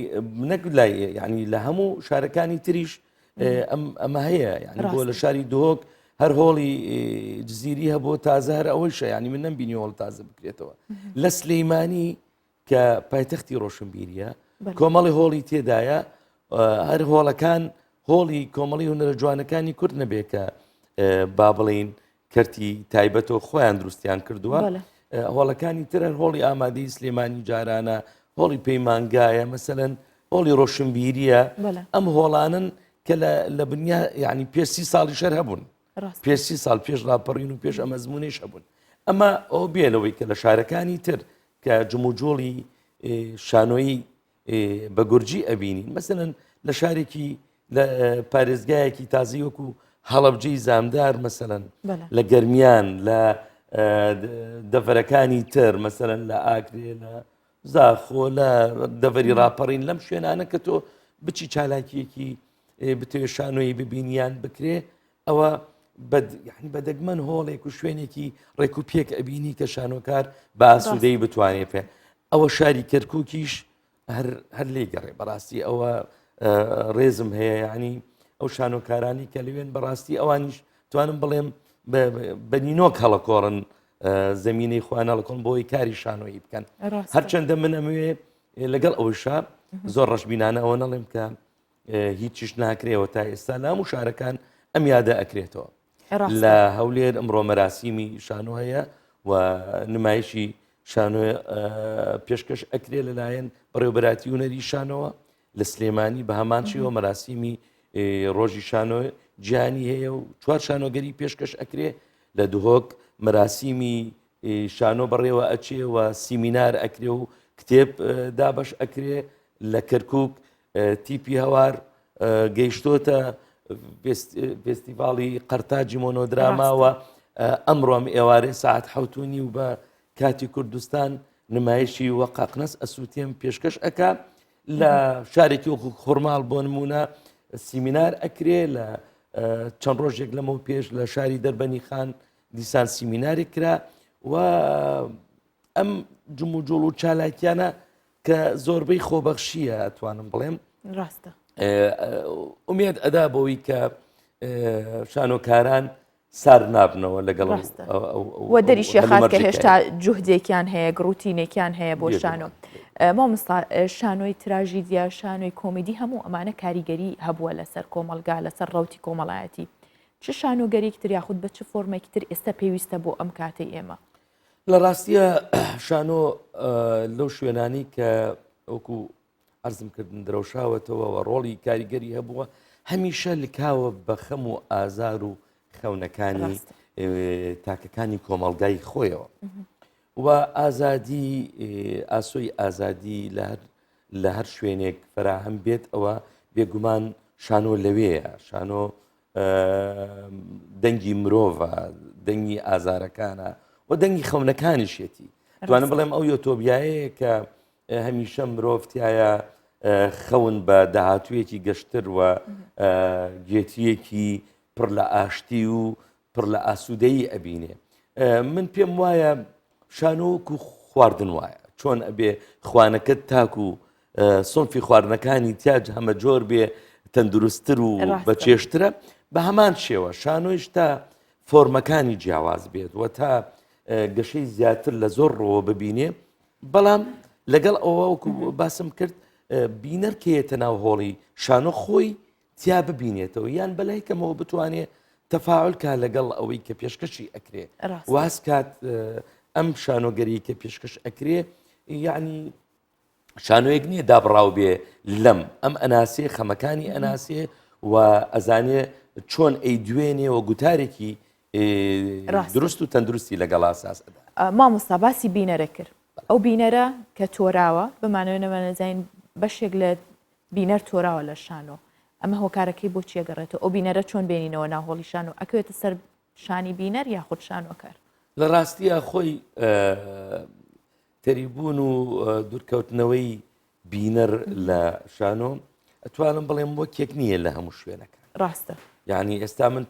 نەک لای ینی لە هەموو شارەکانی تریش ئەم ئەمە هەیە یعنی بۆ لە شاری دهۆک هەر هۆڵی جززیری هەبوو تازە هەر ئەوەیشە ینی من نەمبینی هۆڵ تازە بکرێتەوە لە سلەیمانی کە پایتەختی ڕۆشنبیریە کۆمەڵی هۆڵی تێدایە هەر هۆڵەکان هۆڵی کۆمەڵی هونەرە جوانەکانی کورد نەبێ کە با بڵین کەرتی تایبەتەوە خۆیان دروستیان کردووە هۆڵەکانی تر هەر هۆڵی ئامادەی سلێمانی جارانە هۆڵی پەیمانگایە مەسەەن هۆڵی ڕۆشنبیریە ئەم هۆڵانن کە لە بنیا یعنی پێش سی ساڵی شەر هەبوون پێش سی ساڵ پێش ڕاپەڕین و پێش ئەمەزمونیش هەبوون ئەمە ئەو بێ لەوەی کە لە شارەکانی تر کە جموجۆڵی شانۆیی بە گورجی ئەبینین مەسەلەن لە شارێکی لە پارێزگایەکی تازی وەکو هەڵەبجەی زامدار مەسەلەن لە گەرمیان لە دەڤەرەکانی تر مەسەلەن لە ئاکرێ لە زاخۆ لە دەڤەری ڕاپەڕین لەم شوێنانە کە تۆ بچی چالاکیەکی بتەوێ شانۆیی ببینیان بکرێ ئەوە بە دەگمەن هۆڵێک و شوێنێکی ڕێک و پێک ئەبینی کە شانۆکار بە ئاسوودەی بتوانێ پێ ئەوە شاری کەرککیش هەر لێ گەڕێ بەڕاستی ئەوە ڕێزم هەیە یعنی ئەو شانۆکارانی کە لەوێن بەڕاستی ئەوانیش توانم بڵێم بە نینۆک هەڵەکۆڕن زمینەی خۆیان هەڵکۆن بۆی کاری شانۆیی بکەن هەرچەندە من ئەموێ لەگەڵ ئەوشا زۆر ڕەشبینانە ئەوە نەڵێم کە هیچیش ناکرێەوە تا ئێستا لە هەموو شارەکان ئەم یادە ئەکرێتەوە لە هەولێر ئەمڕۆ مەراسیمی شانۆ هەیە و نمایشی شانۆ پێشکەش ئەکرێ لەلایەن بەڕێوبەراتی هونەری شانۆوە لە سلێمانی بە هەمان شێوە مەراسیمی ڕۆژی شانۆ جیهانی هەیە و چوار شانۆگەری پێشکەش ئەکرێ لە دهۆک مەراسیمی شانۆ بەڕێوە ئەچێ و سیمینار ئەکرێ و کتێب دابەش ئەکرێ لە کەرکک تیپی هەوار گەیشتۆتە فێستیڤاڵی قەرتاجی مۆنۆدراماوە ئەمڕۆم ئێوارێ ساعت حوتونی و بە کاتی کوردستان نمایشی وە قەقنەس ئەسووتێم پێشکەش ئەک لە شارێکی وەکو خورماڵ بۆ نمونە سیمینار ئەکرێ لە چەند ڕۆژێک لەمەو پێش لە شاری دەربەنی خان دیسان سیمینارێک کرا و ئەم جموجوڵ و چالاکیانە کە زۆربەی خۆبەخشیە ئەتوانم بڵێم ڕاستە ئومێد ئەدا بۆی کە شانۆکاران سارد نابنەوە لەگەڵ وە دەریشی خات کە هێشتا جوهدێکیان هەیە گڕوتینێکیان هەیە بۆ شانۆ مامۆستا شانۆی تراژیدیا شانۆی کۆمیدی هەموو ئەمانە کاریگەری هەبووە لەسەر کۆمەلگا لەسەر ڕوتی کۆمەڵایەتی چ شانۆگەریک تر یاخود بە چ فۆرمێکی تر ئێستا پێویستە بۆ ئەم کاتەی ئێمە لە ڕاستیە شانۆ لەو شوێنانی کە وەکو عەرزم کردن درەوشاوەتەوە و ڕۆڵی کاریگەری هەبووە هەمیشە لکاوە بە خەم و ئازار و خەونەکانی تاکەکانی کۆمەڵگای خۆیەوە و ئازادی ئاسۆی ئازادی لە هەر لە هەر شوێنێک فراهەم بێت ئەوە بێگومان شانۆ لەوەیە شانۆ دەنگی مرۆڤە دەنگی ئازارەکانە و دەنگی خەونەکانیشێتی توانم بڵێم ئەو یۆتۆبیایەیە کە هەمیشە مرۆڤ تایە خەون بە داهاتوویەکی گەشتر و گێتیەکی پڕ لە ئاشتی و پڕ لە ئاسوودەیی ئەبینێ من پێم وایە شانۆ وەکو خواردن وایە چۆن ئەبێ خوانەکەت تاکو سنفی خواردنەکانی تیاج هەمە جۆر بێ تەندروستتر و بە چێشترە بە هەمان شێوە شانۆیش تا فۆرمەکانی جیاواز بێت و تا گەشەی زیاتر لە زۆر ڕۆوە ببینێ بەڵام لەگەڵ ئەوە وەکو باسم کرد بینەر کێتە ناو هۆڵی شانۆ خۆی تیا ببینێتەوە یان بەلای کەمەوە بتوانێ تەفاعول کا لەگەڵ ئەوەی کە پێشکەشی ئەکرێ واز کات ئەم شانۆگەری کە پێشکەش ئەکرێ یعنی شانۆیەک نییە دابڕاو بێ لەم ئەم ئەناسێ خەمەکانی ئەناسێ و ئەزانێ چۆن ئەی دوێنێ و گوتارێکی دروست و تەندروستی لەگەڵ ئاساس ئەدا. مامۆستا باسی بینەرە کرد ئەو بینەرە کە تۆراوە بمانەوێ نەمانەزانین بەشێک لە بینەر تۆراوە لە شانۆ ئەمە هۆکارەکەی بۆ چیە گەڕێتەوە ئەو بینەرە چۆن بێنینەوە ناو هۆڵی شانۆ ئەکەوێتە سەر شانی بینەر یاخود شانۆکار؟ لە ڕاستیە خۆی تەریبوون و دوورکەوتنەوەی بینەر لە شانۆ ئەتوانم بڵێم وەکێک نییە لە هەموو شوێنەکە ڕاستە یعنی ئێستا من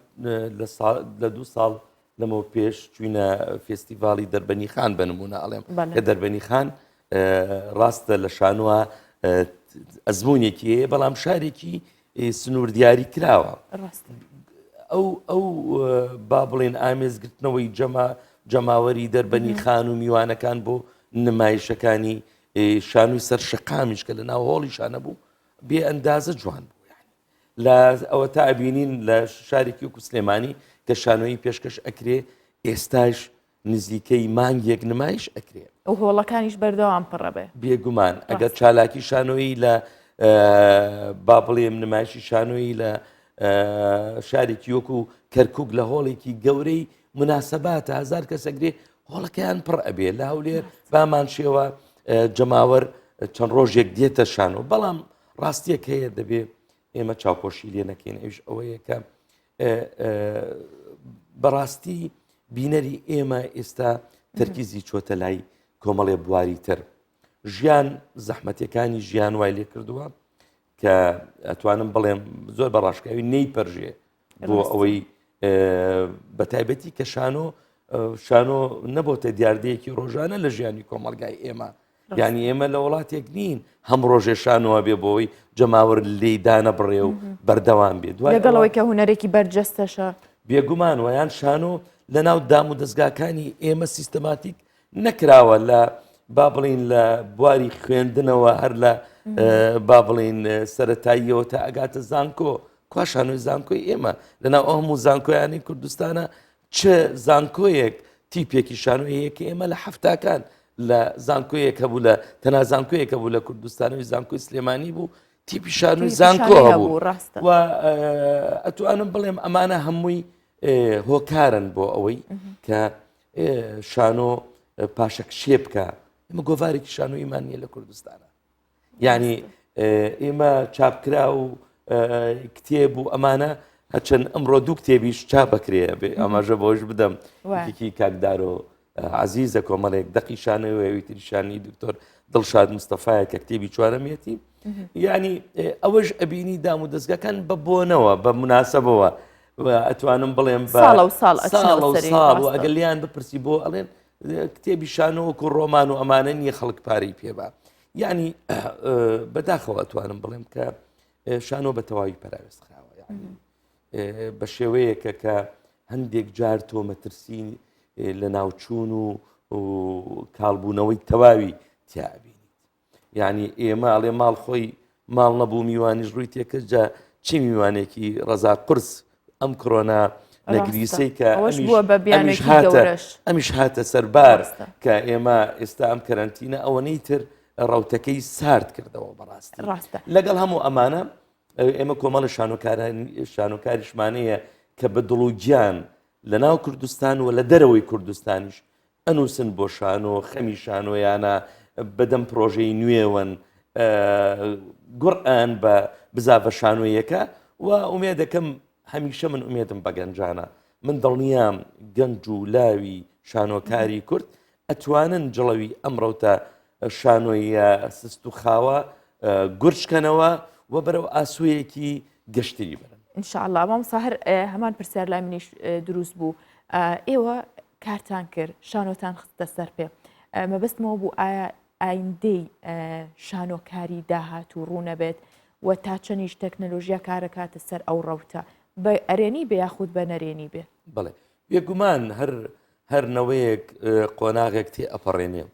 لە دوو ساڵ لەمەوە پێش چوینە فێستیڤاڵی دەربەنی خان بە نمونە ئەڵێم کە دەربەنی خان ڕاستە لە شانوە ئەزمونێکی هەیە بەڵام شارێکی سنوور دیاری کراوە ئەو ئەو با بڵێن ئامێزگرتنەوەی جەما جەماوەری دەربەنی خان و میوانەکان بۆ نمایشەکانی شانوی سەر شەقامیش کە لە ناو هۆڵی شانە بوو بێ ئەندازە جوان بوو لە ئەوە تا ئەبینین لە شارێکی وەکو سلێمانی کە شانۆیی پێشکەش ئەکرێ ئێستاش نزیکەی مانگێک نمایش ئەکرێ. و هۆڵەکانیش بەردەوام پڕە بێ. بێگومان ئەگەر چالاکی شانۆیی لە با بڵێم نمایشی شانۆیی لە شارێکی وەکو کەرکک لە هۆڵێکی گەورەی مناسباتە هزار کەس ئەگرێ هۆڵەکەیان پڕ ئەبێ لە هەولێر بامان شێوە جەماوەر چەند ڕۆژێک دێتە شانۆ بەڵام ڕاستیەک هەیە دەبێ ئێمە چاوپۆشی لێ نەکەین ئەوش ئەوەیە کە بەڕاستی بینەری ئێمە ئێستا تەرکیزی چۆتە لای کۆمەڵێ بواری تر ژیان زەحمەتەکانی ژیان وای لێ کردووە کە ئەتوانم بڵێم زۆر بە ڕاشکاوی نەیپەرژێ بۆ ئەوەی بە تایبەتی کە شانۆ شانۆ نەبۆتە دیاردەیەکی ڕۆژانە لە ژیانی کۆمەلگای ئێمە یانی ئێمە لە وڵاتێک نین هەم ڕۆژێ شانۆ بێ بۆی جەماوەر لێی دانەبڕێ و بەردەوام بێ دوای لەگەڵەوەی کە هونەرێکی بەرجەستەشە بێگومان ویان شانۆ لە ناو دام و دەستگاکانی ئێمە سیستەماتیک نەکراوە لە با بڵین لە بواری خوێندنەوە هەر لە با بڵین سەتاییەوە تا ئەگاتە زانکۆ کوا شانۆی زانکۆی ئێمە لەناو ئەو هەموو زانکۆیانی کوردستانە چ زانکۆیەک تیپێکی شانۆی هەیە کە ئێمە لە حەفتاکان. لە زانکۆیەک هەبوو لە تەنها زانکۆیەک هەبوو لە کوردستانەوەی زانکۆی سلێمانی بوو تیپی شانۆی زانکۆ هەبوو ڕاستە و ئەتوانم بڵێم ئەمانە هەمووی هۆکارن بۆ ئەوەی کە شانۆ پاشەکشێ بکە ئێمە گۆڤارێکی شانۆیمان نییە لە کوردستانە یعنی ئێمە چاپکرا و کتێب و ئەمانە هەرچەند ئەمڕۆ دوو کتێبیش چاپەکرێ ئاماژە بۆش بدەم یەکێکی کاکدارۆ عزیزە کۆمەڵێک دەقی شانەوە ئەوی تریشانی دکتۆر دڵشاد مستەفایە کە کتێبی چوارەمیەتی یعنی ئەوەش ئەبینی دام و دەستگاکان بە بۆنەوە بە مناسبەوە ئەتوانم بڵێم بە ساڵە و ساڵ ساڵ و ساڵ و ئەگەر لیان بپرسی بۆ ئەڵێن کتێبی شانۆ وەکو ڕۆمان و ئەمانە نییە خەڵک پارەی پێبا یعنی بەداخەوە ئەتوانم بڵێم کە شانۆ بە تەواوی پەراوێز خراوە یعنی بە شێوەیەکە کە هەندێک جار تۆ مەترسی لە ناوچوون و کاڵبوونەوەی تەواوی تیابینیت یعنی ئێمە ئەڵێ ماڵ خۆی ماڵ نەبوو میوانیش ڕووی تێکرد جا چی میوانێکی ڕەزا قرس ئەم کرۆنا نەگریسەی کە ئەمیش هاتە سەربار کە ئێمە ئێستا ئەم کەرەنتینە ئەوەنەی تر ڕوتەکەی سارد کردەوە بەڕاستی ڕاستە لەگەڵ هەموو ئەمانە ئێمە کۆمەڵی شانۆکاران شانۆکاریشمانەیە کە بە دڵ و گیان لە ناو کوردستان و لە دەرەوەی کوردستانیش ئەنووسن بۆ شانۆ، خەمی شانۆیانە، بەدەم پرۆژەی نوێوەن، گوڕ ئەیەن بە بزاڤە شانۆییەکە و ئومێدەکەم هەمیشە من ئومێدم بە گەنجانە، من دڵنیام گەنج و لاوی شانۆکاری کورد ئەتوانن جڵەوی ئەم ڕەوتە شانۆییە سست و خاوە گورج کەنەوە و بەرەو ئاسۆیەکی گەشتری بەرن. ان شاء اللە مامۆستا هەر هەمان پرسیار لای منیش دروست بوو ئێوە کارتان کرد شانۆتان خستە سەر پێ مەبەستمەوە بوو ئایا ئایندەی شانۆکاری داهاتوو ڕوونەبێت و تا چەنیش تەکنەلۆژیا کارەکاتە سەر ئەو ڕەوتە بە ئەرێنی بێ یاخود بە نەرێنی بێ؟ بەڵێ بێگومان هەر هەر نەوەیەک قۆناغێک تێ ئەپەڕێنێ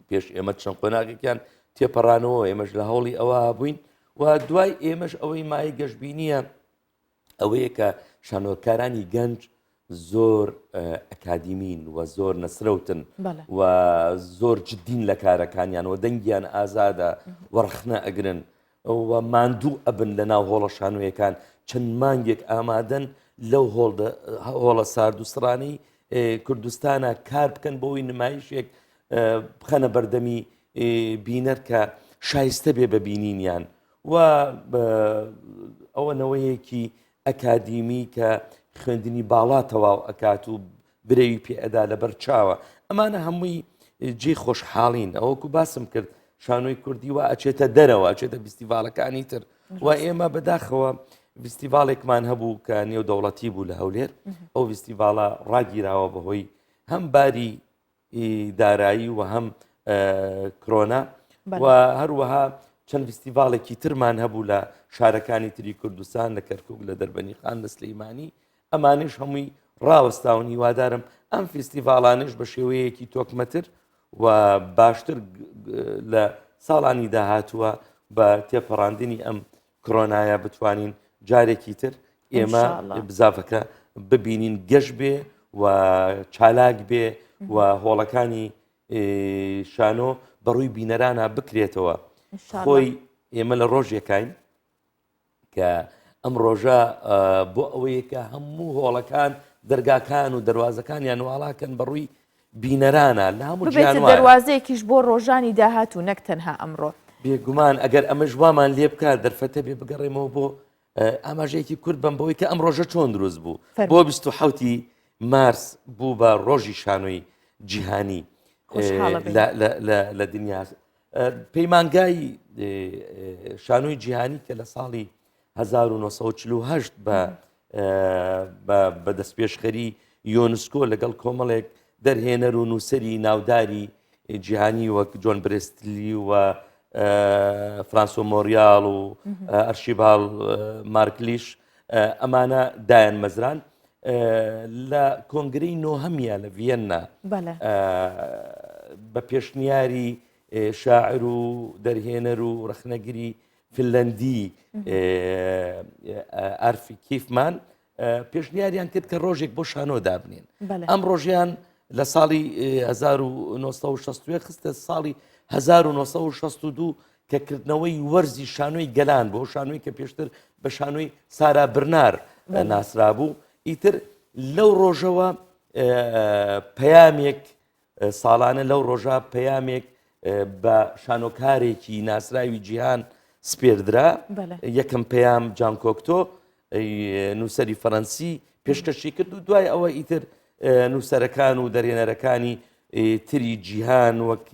پێش ئێمە چەند قۆناغێکیان تێپەڕانەوە ئێمەش لە هەوڵی ئەوە بووین و دوای ئێمەش ئەوەی مای گەشببینیە ئەوەیە کە شانۆکارانی گەنج زۆر ئەکادیمین و زۆر نەسرەوتن و زۆر جدین لە کارەکانیان و دەنگیان ئازادە و ڕەخنە ئەگرن و ماندوو ئەبن لە ناو هۆڵە شانۆیەکان چەند مانگێک ئامادەن لەو هۆڵە سارد و سڕانەی کوردستانە کار بکەن بۆی نمایشێک بخەنە بەردەمی بینەر کە شایستە بێ بە بینینیان و ئەوە نەوەیەکی ئەکادیمی کە خوێندنی باڵا تەواو ئەکات و برەوی پێ ئەدا لەبەر چاوە ئەمانە هەمووی جێی خۆشحاڵین ئەوەکو باسم کرد شانۆی کوردی وا ئەچێتە دەرەوە ئەچێتە فیستیڤاڵەکانی تر و ئێمە بەداخەوە فیستیڤاڵێکمان هەبوو کە نێو دەوڵەتی بوو لە هەولێر ئەو فیستیڤاڵە ڕاگیراوە بەهۆی هەم باری دارایی و هەم کرۆنا و هەروەها چەند فیستیڤاڵێکی ترمان هەبوو لە شارەکانی تری کوردستان لە کەرکک لە دەربەنیخان لە سلەیمانی ئەمانش هەمووی ڕاوەستاون هیوادارم ئەم فیستیڤاڵانش بە شێوەیەکی تۆکمەتر و باشتر لە ساڵانی داهاتووە بە تێپەڕاندنی ئەم کرۆنایە بتوانین جارێکی تر ئێمە بزاڤەکە ببینین گەش بێ و چالاک بێ و هۆڵەکانی شانۆ بەڕووی بینەرانە بکرێتەوە خۆی ئێمە لە ڕۆژێکین کە ئەم ڕۆژە بۆ ئەوەیە کە هەموو هۆڵەکان دەرگاکان و دەواازەکانیان واڵاکەن بەڕووی بینەرانە لە هەموو ببێتە جیهان وایە. دەروازەیەکیش بۆ ڕۆژانی داهاتوو نەک تەنها ئەمڕۆ. بێگومان ئەگەر ئەمەش وامان لێ بکات دەرفەتە بێ بگەڕێمەوە بۆ ئاماژەیەکی کورت بەم بەوەی کە ئەم ڕۆژە چۆن دروست بوو فەرموو. بۆ 27 مارس بوو بە ڕۆژی شانۆی جیهانی خۆشحاڵە بین. لە- لە- لە- لە دنیا پەیمانگای شانۆی جیهانی کە لە ساڵی 1948 بە بە دەستپێشخەری یۆنسکۆ لەگەڵ کۆمەڵێک دەرهێنەر و نووسەری ناوداری جیهانی وەک جۆن برستلی و فرانسۆ مۆریال و ئەرشیبال مارکلیش ئەمانە دایان مەزران لە کۆنگرەی نۆهەمیا لە ڤیەننا بە پێشنیاری شاعر و دەرهێنەر و ڕەخنەگری فنلەندی ئارفی کیفمان پێشنیاریان کرد کە ڕۆژێک بۆ شانۆ دابنێن ئەم ڕۆژیان لە ساڵی 1961 خستە ساڵی 1962 کە کردنەوەی وەرزی شانۆی گەلان بۆ شانۆی کە پێشتر بە شانۆی سارا برنار ناسرابوو ئیتر لەو ڕۆژەوە پەیامێک ساڵانە لەو ڕۆژە پەیامێک بە شانۆکارێکی ناسراوی جیهان سپێردرا یەکەم پەیام جان کۆکتۆ نووسەری فەرەنسی پێشکەشی کرد و دوای ئەوە ئیتر نووسەرەکان و دەرێنەرەکانی تری جیهان وەک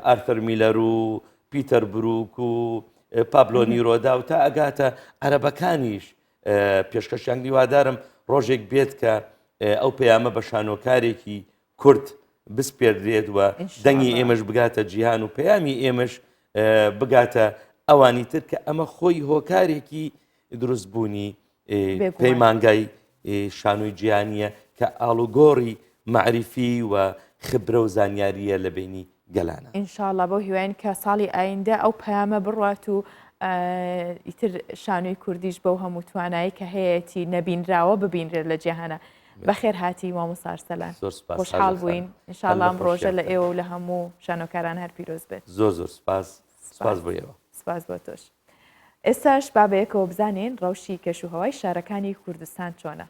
ئارثەر میلەر و پیتەر بروک و پابلۆ نیرۆدا و تا ئەگاتە عەرەبەکانیش پێشکەشیان هیوادارم ڕۆژێک بێت کە ئەو پەیامە بە شانۆکارێکی کورد بسپێردرێت و دەنگی ئێمەش بگاتە جیهان و پەیامی ئێمەش بگاتە ئەوانی تر کە ئەمە خۆی هۆکارێکی دروستبوونی پەیمانگای شانۆی جیهانییە کە ئاڵوگۆڕی مەعریفی و خبرە و زانیارییە لە بەینی گەلانە. ان شاء اللە بەو هیواین کە ساڵی ئایندە ئەو پەیامە بڕوات و ئیتر شانۆی کوردیش بەو هەموو توانایی کە هەیەتی نەبینراوە ببینرێت لە جیهانە. بەخێر هاتی مامۆستا ئەرسەلان. زۆر سپاس خۆشحاڵ بووین ان شاء اللە ئەم ڕۆژە لە ئێوە و لە هەموو شانۆکاران هەر پیرۆز بێت. زۆر زۆر سپاس. سپاس بۆ ئێوە. سپاس بۆ تۆش. ئێستاش با بەیەکەوە بزانین ڕەوشی کەشوهەوای شارەکانی کوردستان چۆنە.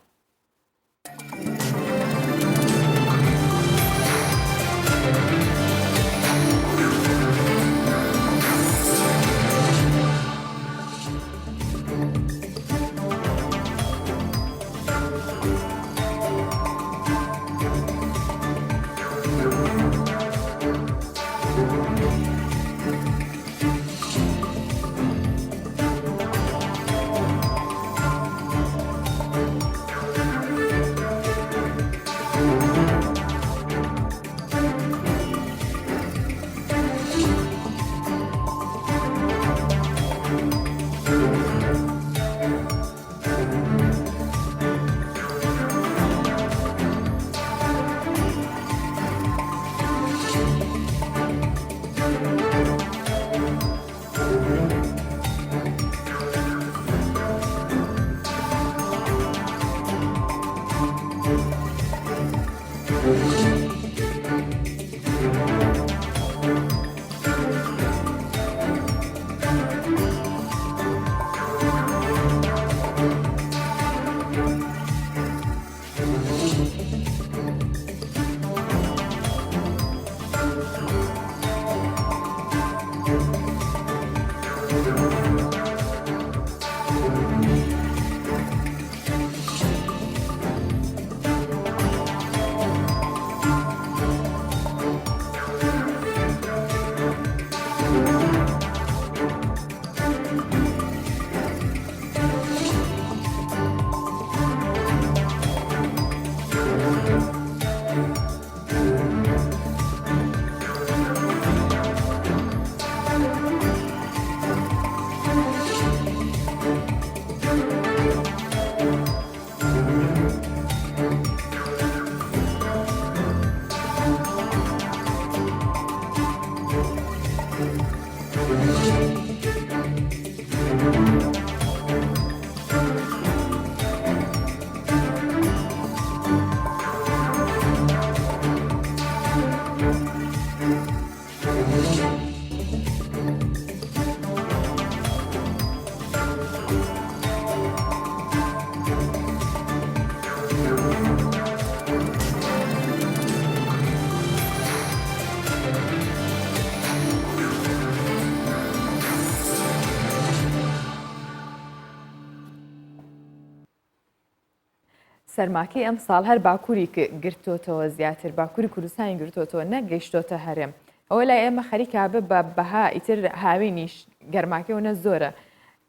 سەرماکەی ئەمساڵ هەر باکووری گرتۆتەوە زیاتر باکووری کوردستانی گرتۆتەوە نەگەیشتۆتە هەرێم ئەوە لای ئێمە خەریکە بە بە بەها ئیتر هاوینیش گەرماکەی و نە زۆرە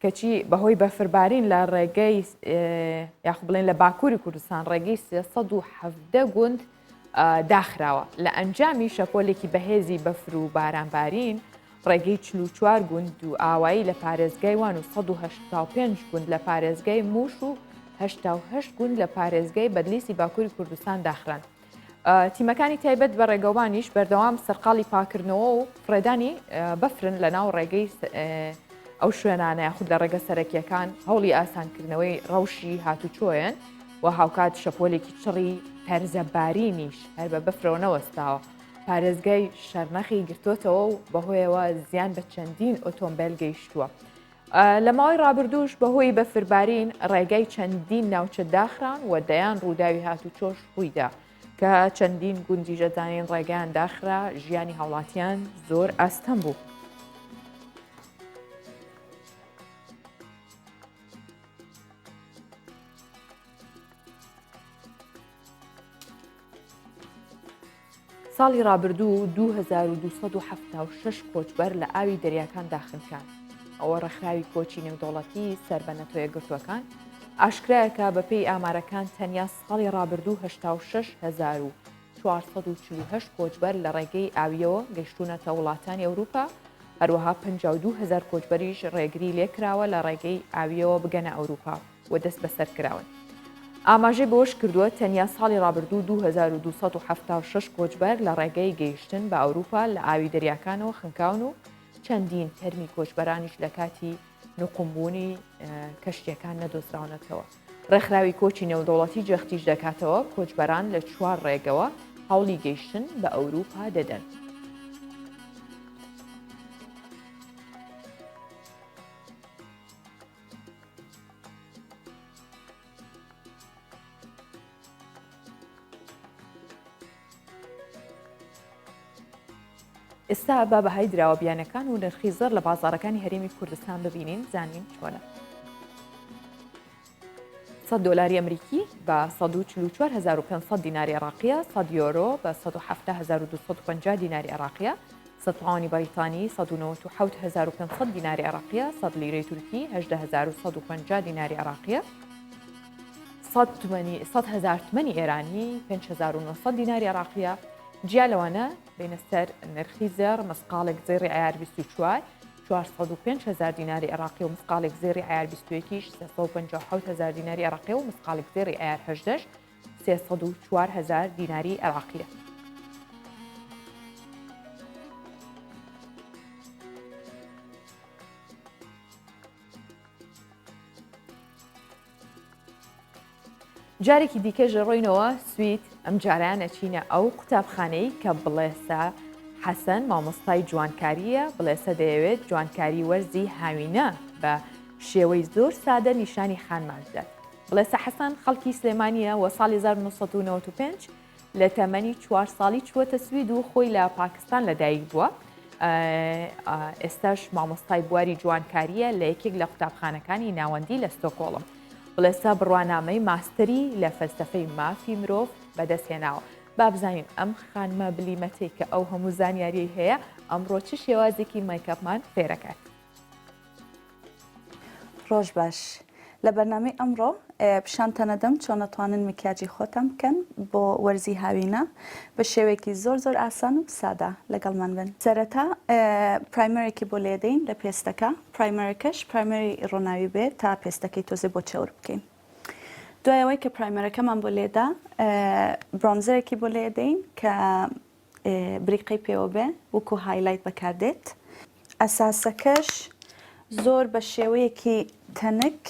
کەچی بەهۆی بەفربارین لە ڕێگەی یاخو بڵێن لە باکووری کوردستان ڕێگەی 317 گوند داخراوە لە ئەنجامی شەپۆلێکی بەهێزی بەفر و بارانبارین ڕێگەی 44 گوند و ئاوایی لە پارێزگای وان و 185 گوند لە پارێزگای موش و 88 گوند لە پارێزگای بەدلیسی باکووری کوردستان داخران. تیمەکانی تایبەت بە ڕێگەوبانیش بەردەوام سەرقاڵی پاکردنەوە و فڕێدانی بەفرن لە ناو ڕێگەی ئەو شوێنانە یاخود لە ڕێگە سەرەکیەکان هەوڵی ئاسانکردنەوەی ڕەوشی هاتوچۆیەن. و هاوکات شەپۆلێکی چڕی تەرزەبارینیش هەر بە بەفرەوە نەوەستاوە پارێزگای شەرنەخی گرتۆتەوە و بەهۆیەوە زیان بە چەندین ئۆتۆمبیل گەیشتووە. لە ماوەی ڕابردووش بەهۆی بەفربارین ڕێگای چەندین ناوچە داخران و دەیان ڕووداوی هاتوچۆش ڕوویدا کە چەندین گوندیش ئەزانین ڕێگایان داخرا ژیانی هاوڵاتیان زۆر ئاستەم بوو. ساڵی ڕابردوو 2276 کۆچبەر لە ئاوی دەریاکاندا خنکان. ئەوە ڕێکخراوی کۆچی نێودەوڵەتی سەر بە نەتەوەیەکگرتووەکان ئاشکرایە کە بەپێی ئامارەکان تەنیا ساڵی ڕابردوو 86448 کۆچبەر لە ڕێگەی ئاوییەوە گەیشتوونەتە وڵاتانی ئەوروپا، هەروەها 52 هەزار کۆچبەریش ڕێگری لێکراوە لە ڕێگەی ئاوییەوە بگەنە ئەوروپا. و دەستبەسەرکراون. ئاماژەی بەوەشکردووە، تەنیا ساڵی رابردوو 2276 کۆچبەر لە ڕێگەی گەیشتن بە ئەوروپا لە ئاوی دەریاکانەوە خنکاون و چەندین تەرمی کۆچبەرانیش لە کاتی نوقمبوونی کەشتییەکان نەدۆزراونەتەوە. ڕێکخراوی کۆچی نێودەوڵەتی جەختیش دەکاتەوە، کۆچبەران لە چوار ڕێگەوە هەوڵی گەیشتن بە ئەوروپا دەدەن. ئێستا با بەهای دراوە بیانەکان و نرخی زێڕ لە بازاڕەکانی هەرێمی کوردستان ببینین زانین چۆنە. 100 دۆلاری ئەمریکی بە 144500 دیناری عێراقیە، 100 یۆرۆ بە 170250 دیناری عێراقیە، 100 پاوەنی بەریتانی 197500 دیناری عێراقیە، 100 لیرەی تورکی 18150 دیناری عێراقیە، 100 هەزار تمەنی ئێرانی 5900 دیناری عێراقیە. جیا لەوانە بینە سەر نرخی زێڕ، مسقاڵێک زێڕی عیار 24 405 هەزار دیناری عێراقی و مسقاڵێک زێڕی عیار 21 یش 357 هەزار دیناری عێراقی و مسقاڵێک زێڕی عیار 18 304 هەزار دیناری عێراقیە. جارێکی دیکەش دەڕۆینەوە سوید، ئەمجارەیان ئەچینە ئەو قوتابخانەی کە بڵێسە حەسەن مامۆستای جوانکارییە، بڵێسە دەیەوێت جوانکاری وەرزی هاوینە بە شێوەی زۆر سادە نیشانی خانمان بدات. بڵێسە حەسەن خەڵکی سلێمانییە و ساڵی 1995 لە تەمەنی چوار ساڵی چووەتە سوید و خۆی لە پاکستان لەدایک بووە. ئێستاش مامۆستای بواری جوانکارییە لە یەکێک لە قوتابخانەکانی ناوەندی لە ستۆکۆڵم. بڵێسە بڕوانامەی ماستەری لە فەلسەفەی مافی مرۆڤ بەدەستهێناوە. با بزانین ئەم خانمە بلیمەتەی کە ئەو هەموو زانیاریەی هەیە ئەمڕۆ چ شێوازێکی مەیکەپمان فێرەکات. ڕۆژ باش. لە بەرنامەی ئەمڕۆ پیشانتان ئەدەم چۆن ئەتوانن مکیاجی خۆتان بکەن بۆ وەرزی هاوینە بە شێوەیەکی زۆر زۆر ئاسان و سادە لەگەڵمان بن. سەرەتا primer ێکی بۆ لێدەین لە پێستەکە، primer ەکەش primer ی ڕۆناوی بێت تا پێستەکەی تۆزێ بۆ چەور بکەین. دوای ئەوەی کە primer ەکەمان بۆ لێدا bronzer ێکی بۆ لێدەین کە بریقەی پێوە بێ وەکو highlight بەکاردێت. ئەساسەکەش زۆر بە شێوەیەکی تەنک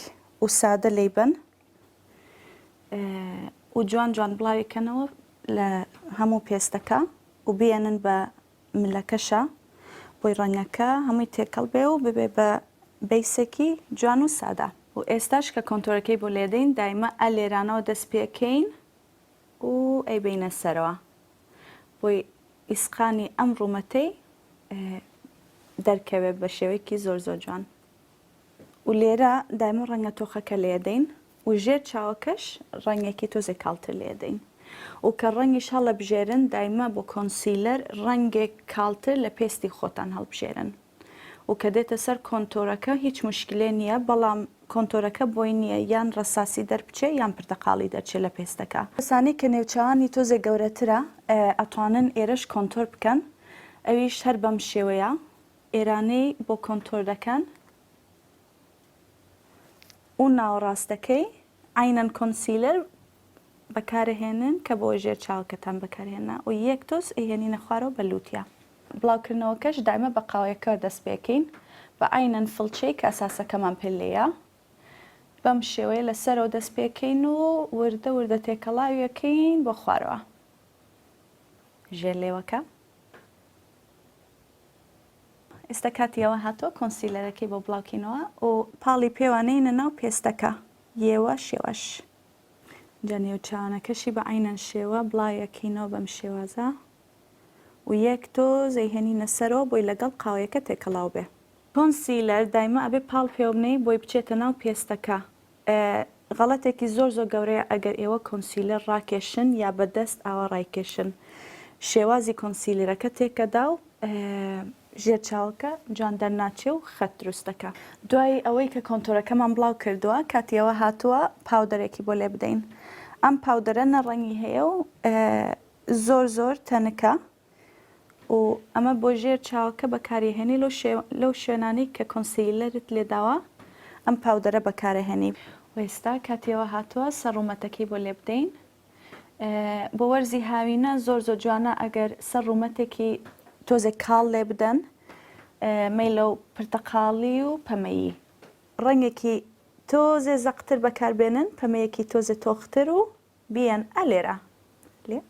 و سادە لێی بەن و جوان جوان بڵاوی کەنەوە لە هەموو پێستەکە و بیێنن بە ملەکەشا بۆی ڕەنگەکە هەمووی تێکەڵ بێ و ببێ بە base ێکی جوان و سادە. و ئێستاش کە contour ەکەی بۆ لێدەین دایمە ئە لێرانەوە دەست پێکەین و ئەیبەینە سەرەوە بۆی ئیسقانی ئەم ڕوومەتەی دەرکەوێ بە شێوەیەکی زۆر زۆر جوان و لێرە دایمە ڕەنگە تۆخەکە لێدەین و ژێر چاوەکەش ڕەنگێکی تۆزێک کاڵتر لێدەین و کە ڕەنگیش هەڵەبژێرن دایمە بۆ concealer ڕەنگێک کاڵتر لە پێستی خۆتان هەڵبژێرن. و کە دێتە سەر contour ەکە هیچ موشکلێ نییە بەڵام contour ەکە بۆی نییە یان ڕەساسی دەربچێ یان پرتەقاڵی دەرچێ لە پێستەکە. کەسانەی کە نێوچاوانی تۆزێ گەورەترە ئەتوانن ئێرەش contour بکەن ئەویش هەر بەم شێوەیە ئێرانەی بۆ contour دەکەن و ناوەڕاستەکەی عەینەن concealer بەکارەهێنن کە بۆ ژێر چاوەکەتان بەکارهێنا و یەک تۆز ئەیهێنینە خوارەوە بە لوتیا. بڵاوکردنەوەکەش دایمە بە قاوەیەکەوە دەست پێکەین بە عەینەن فڵچەی کە ئەساسەکەمان پێ لێیە. بەم شێوەیە لە سەرەوە دەست پێکەین و وردە وردە تێکەڵاویەکەین بۆ خوارەوە ژێر لێوەکە. ئێستا کاتی ئەوە هاتووە concealer ەکەی بۆ بڵاوکەینەوە و پاڵی پێوانەینە ناو پێستەکە یێوەش یێوەش. جا نێوچاوانەکەشی بە عەینەن شێوە بڵاویەکەینەوە بەم شێوازە و یەک تۆز ئەیهێنینە سەرەوە بۆی لەگەڵ قاوەیەکە تێکەڵاو بێ. concealer دایمە ئەبێ پاڵ پێوەبنێی بۆی بچێتە ناو پێستەکە. غەڵەتێکی زۆر زۆر گەورەیە ئەگەر ئێوە concealer ڕاکێشن یا بە دەست ئاوا ڕایکێشن شێوازی concealer ەکە تێکەدا و ژێر چاوەکە جوان دەرناچێ و خەت دروست دەکا. دوای ئەوەی کە contour ەکەمان بڵاو کردووە کاتی ئەوە هاتووە powder ێکی بۆ لێ بدەین ئەم powder ە نە ڕەنگی هەیە و زۆر زۆر تەنکە و ئەمە بۆ ژێر چاوەکە بەکارێهێنی لەو شوێنانەی کە concealer ت لێداوە ئەم powder ە بەکارەهێنی. و ئێستا کاتی ئەوە هاتووە سەر ڕوومەتەکەی بۆ لێبدەین بۆ وەرزی هاوینە زۆر زۆر جوانە ئەگەر سەر ڕوومەتێکی تۆزێک کاڵ لێ بدەن مەیلە و پرتەقاڵی و پەمەیی ڕەنگێکی تۆزێ زەقتر بەکاربێنن پەمەیەکی تۆزێ تۆختر و بیەن ئە لێرە لێ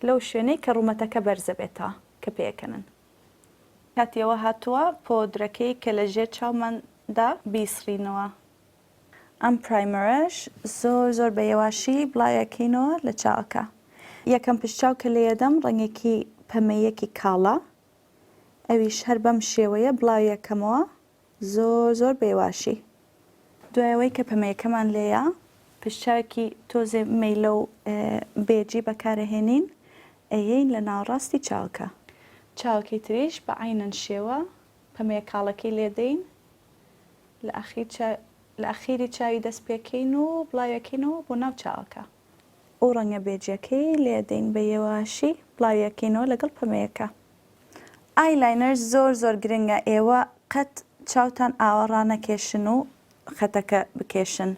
لەو شوێنەی کە ڕوومەتەکە بەرزە بێتەوە کە پێکەنن. کاتی ئەوە هاتووە پۆدرەکەی کە لە ژێر چاوماندا بیسڕینەوە. ئەم primer ەش زۆر زۆر بە یەواشی بڵاویەکەینەوە لە چاوەکە. یەکەم پشتچاو کە لێیەدەم ڕەنگێکی پەمەییەکی کاڵە ئەویش هەر بەم شێوەیە بڵاویەکەمەوە زۆر زۆر بە یەواشی. دوای ئەوەی کە پەمەیەکەمان لێیە پشتچاوێکی تۆزێ مەیلە و بێجی بەکارەهێنین ئەیەین لە ناوەڕاستی چاوەکە. چاوەکەی تریش بە عەینەن شێوە پەمەیە کاڵەکەی لێدەین لە ئەخیر چا لە ئەخیری چاوی دەست پێکەین و بڵاویەکەینەوە بۆ ناو چاوەکە. و ڕەنگە بێجیەکەی لێدەین بە یەواشی بڵاویەکەینەوە لەگەڵ پەمەیەکە. eyeliner زۆر زۆر گرنگە ئێوە قەت چاوتان ئاوا ڕانەکێشن و خەتەکە بکێشن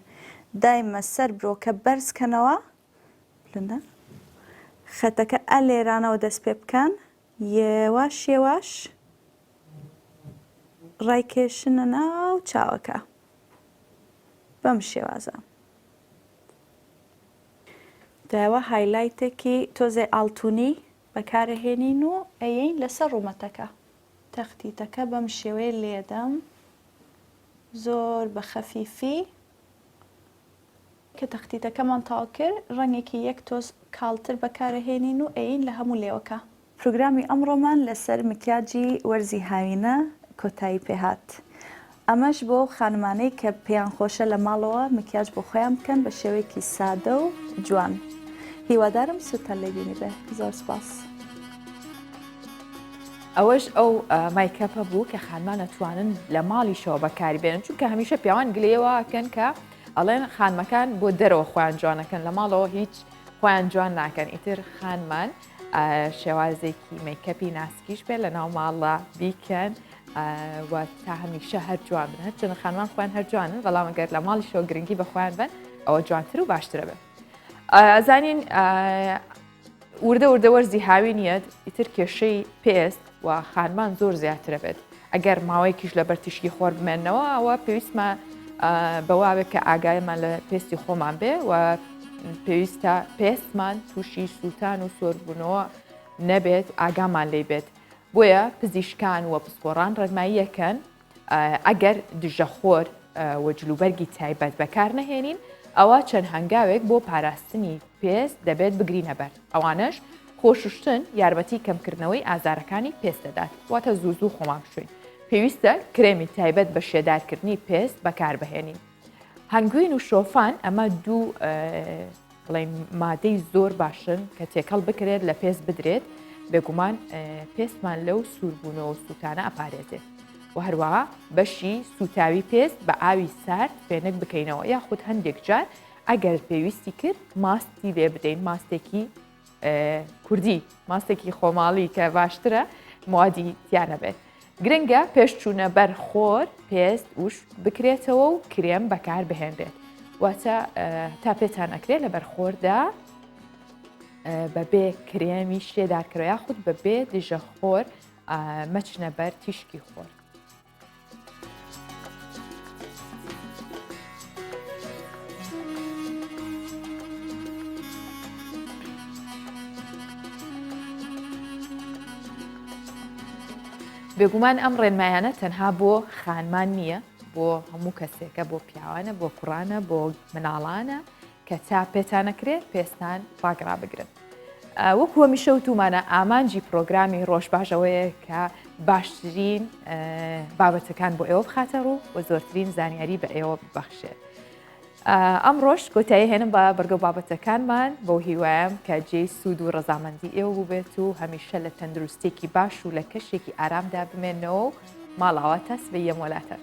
دایمە سەر برۆکە بەرز کەنەوە بلندە خەتەکە ئە لێرانەوە دەست پێ بکەن یەواش یەواش ڕایکێشنە ناو چاوەکە بەم شێوازە. دایەوە highlight ێکی تۆزێ ئاڵتونی بەکارەهێنین و ئەیەین لەسەر ڕوومەتەکە. تەختیتەکە بەم شێوەیە لێدەم زۆر بە خەفیفی. کە تەختیتەکەمان تەواو کرد ڕەنگێکی یەک تۆز کاڵتر بەکارەهێنین و ئەیەین لە هەموو لێوەکە. پرۆگرامی ئەمڕۆمان لەسەر مکیاجی وەرزی هاوینە کۆتایی پێهات. ئەمەش بۆ ئەو خانمانەی کە پێیان خۆشە لە ماڵەوە مکیاج بۆ خۆیان بکەن بە شێوەیەکی سادە و جوان. هیوادارم سوودتان لێ بینیبێ. زۆر سپاس. ئەوەش ئەو makeup ە بوو کە خانمان ئەتوانن لە ماڵیشەوە بەکاری بێنن چونکە هەمیشە پیاوان گلەیەوە کەن کە ئەڵێن خانمەکان بۆ دەرەوە خۆیان جوانەکەن لە ماڵەوە هیچ خۆیان جوان ناکەن ئیتر خانمان شێوازێکی makeup ی ناسکیش بێت لە ناو ماڵە بیکەن و تا هەمیشە هەر جوان بن هەرچەند خانمان خۆیان هەر جوانن بەڵام گەر لە ماڵیشەوە گرنگی بە خۆیان بن ئەوە جوانتر و باشترە بن ئەزانین وردە وردە وەرزی هاوینیەت ئیتر کێشەی پێست و خانمان زۆر زیاترە بێت ئەگەر ماوەیەکیش لەبەر تیشکی خۆر بمێنەوە ئەوە پێویستمە بەواوێک کە ئاگایمان لە پێستی خۆمان بێ و پێویستە پێستمان تووشی سووتان و سۆربوونەوە نەبێت ئاگامان لی بێت بۆیە پزیشکان و پسپۆڕان ڕێنماییەکەن ئەگەر دژەخۆر و جلوبەرگی تایبەت بەکار نەهێنین ئەوا چەند هەنگاوێک بۆ پاراستنی پێست دەبێت بگرینە بەر ئەوانەش خۆشوشتن یارمەتی کەمکردنەوەی ئازارەکانی پێست دەدات واتە زوو زوو خۆمان بشوین پێویستە کرێمی تایبەت بە شێدارکردنی پێست بەکاربهێنین هەنگوین و شۆفان ئەمە دوو بڵێین مادەی زۆر باشن کە تێکەڵ بکرێت لە پێست بدرێت بێگومان پێستمان لەو سووربوونەوە سووتانە ئەپارێزێت و هەروەها بەشی سووتاوی پێست بە ئاوی سارد فێنک بکەینەوە یاخود هەندێک جار ئەگەر پێویستی کرد ماستی لێ بدەین ماستێکی کوردی ماستێکی خۆماڵی کە باشترە موادی تیانە بێت گرنگە پێش چوونە بەر خۆر پێست وش بکرێتەوە و کرێم بەکار بهێنرێت واتە تا پێتان ئەکرێت لە بەرخۆردا بەبێ کرێمی شێدارکەرەوە یاخود بەبێ دژە خۆر مەچنە بەر تیشکی خۆر. بێگومان ئەم ڕێنمایانە تەنها بۆ خانمان نییە، بۆ هەموو کەسێکە، بۆ پیاوانە، بۆ کوڕانە، بۆ مناڵانە کە تا پێتانەکرێ پێستان پاک ڕابگرن. وەکو هەمیشە وتومانە ئامانجی پرۆگرامی ڕۆژ باش ئەوەیە کە باشترین بابەتەکان بۆ ئێوە بخاتە ڕوو و زۆرترین زانیاری بە ئێوە ببەخشێت. ئەمڕۆش کۆتایی هێنم بە بڕگە و بابەتەکانمان بەو هیوایەم کە جێی سوود و ڕەزامەندی ئێوە بووبێت و هەمیشە لە تەندروستێکی باش و لە کەشێکی ئارامدا بمێنەوە و ماڵاوا تا سبەی یەم وەلاتان.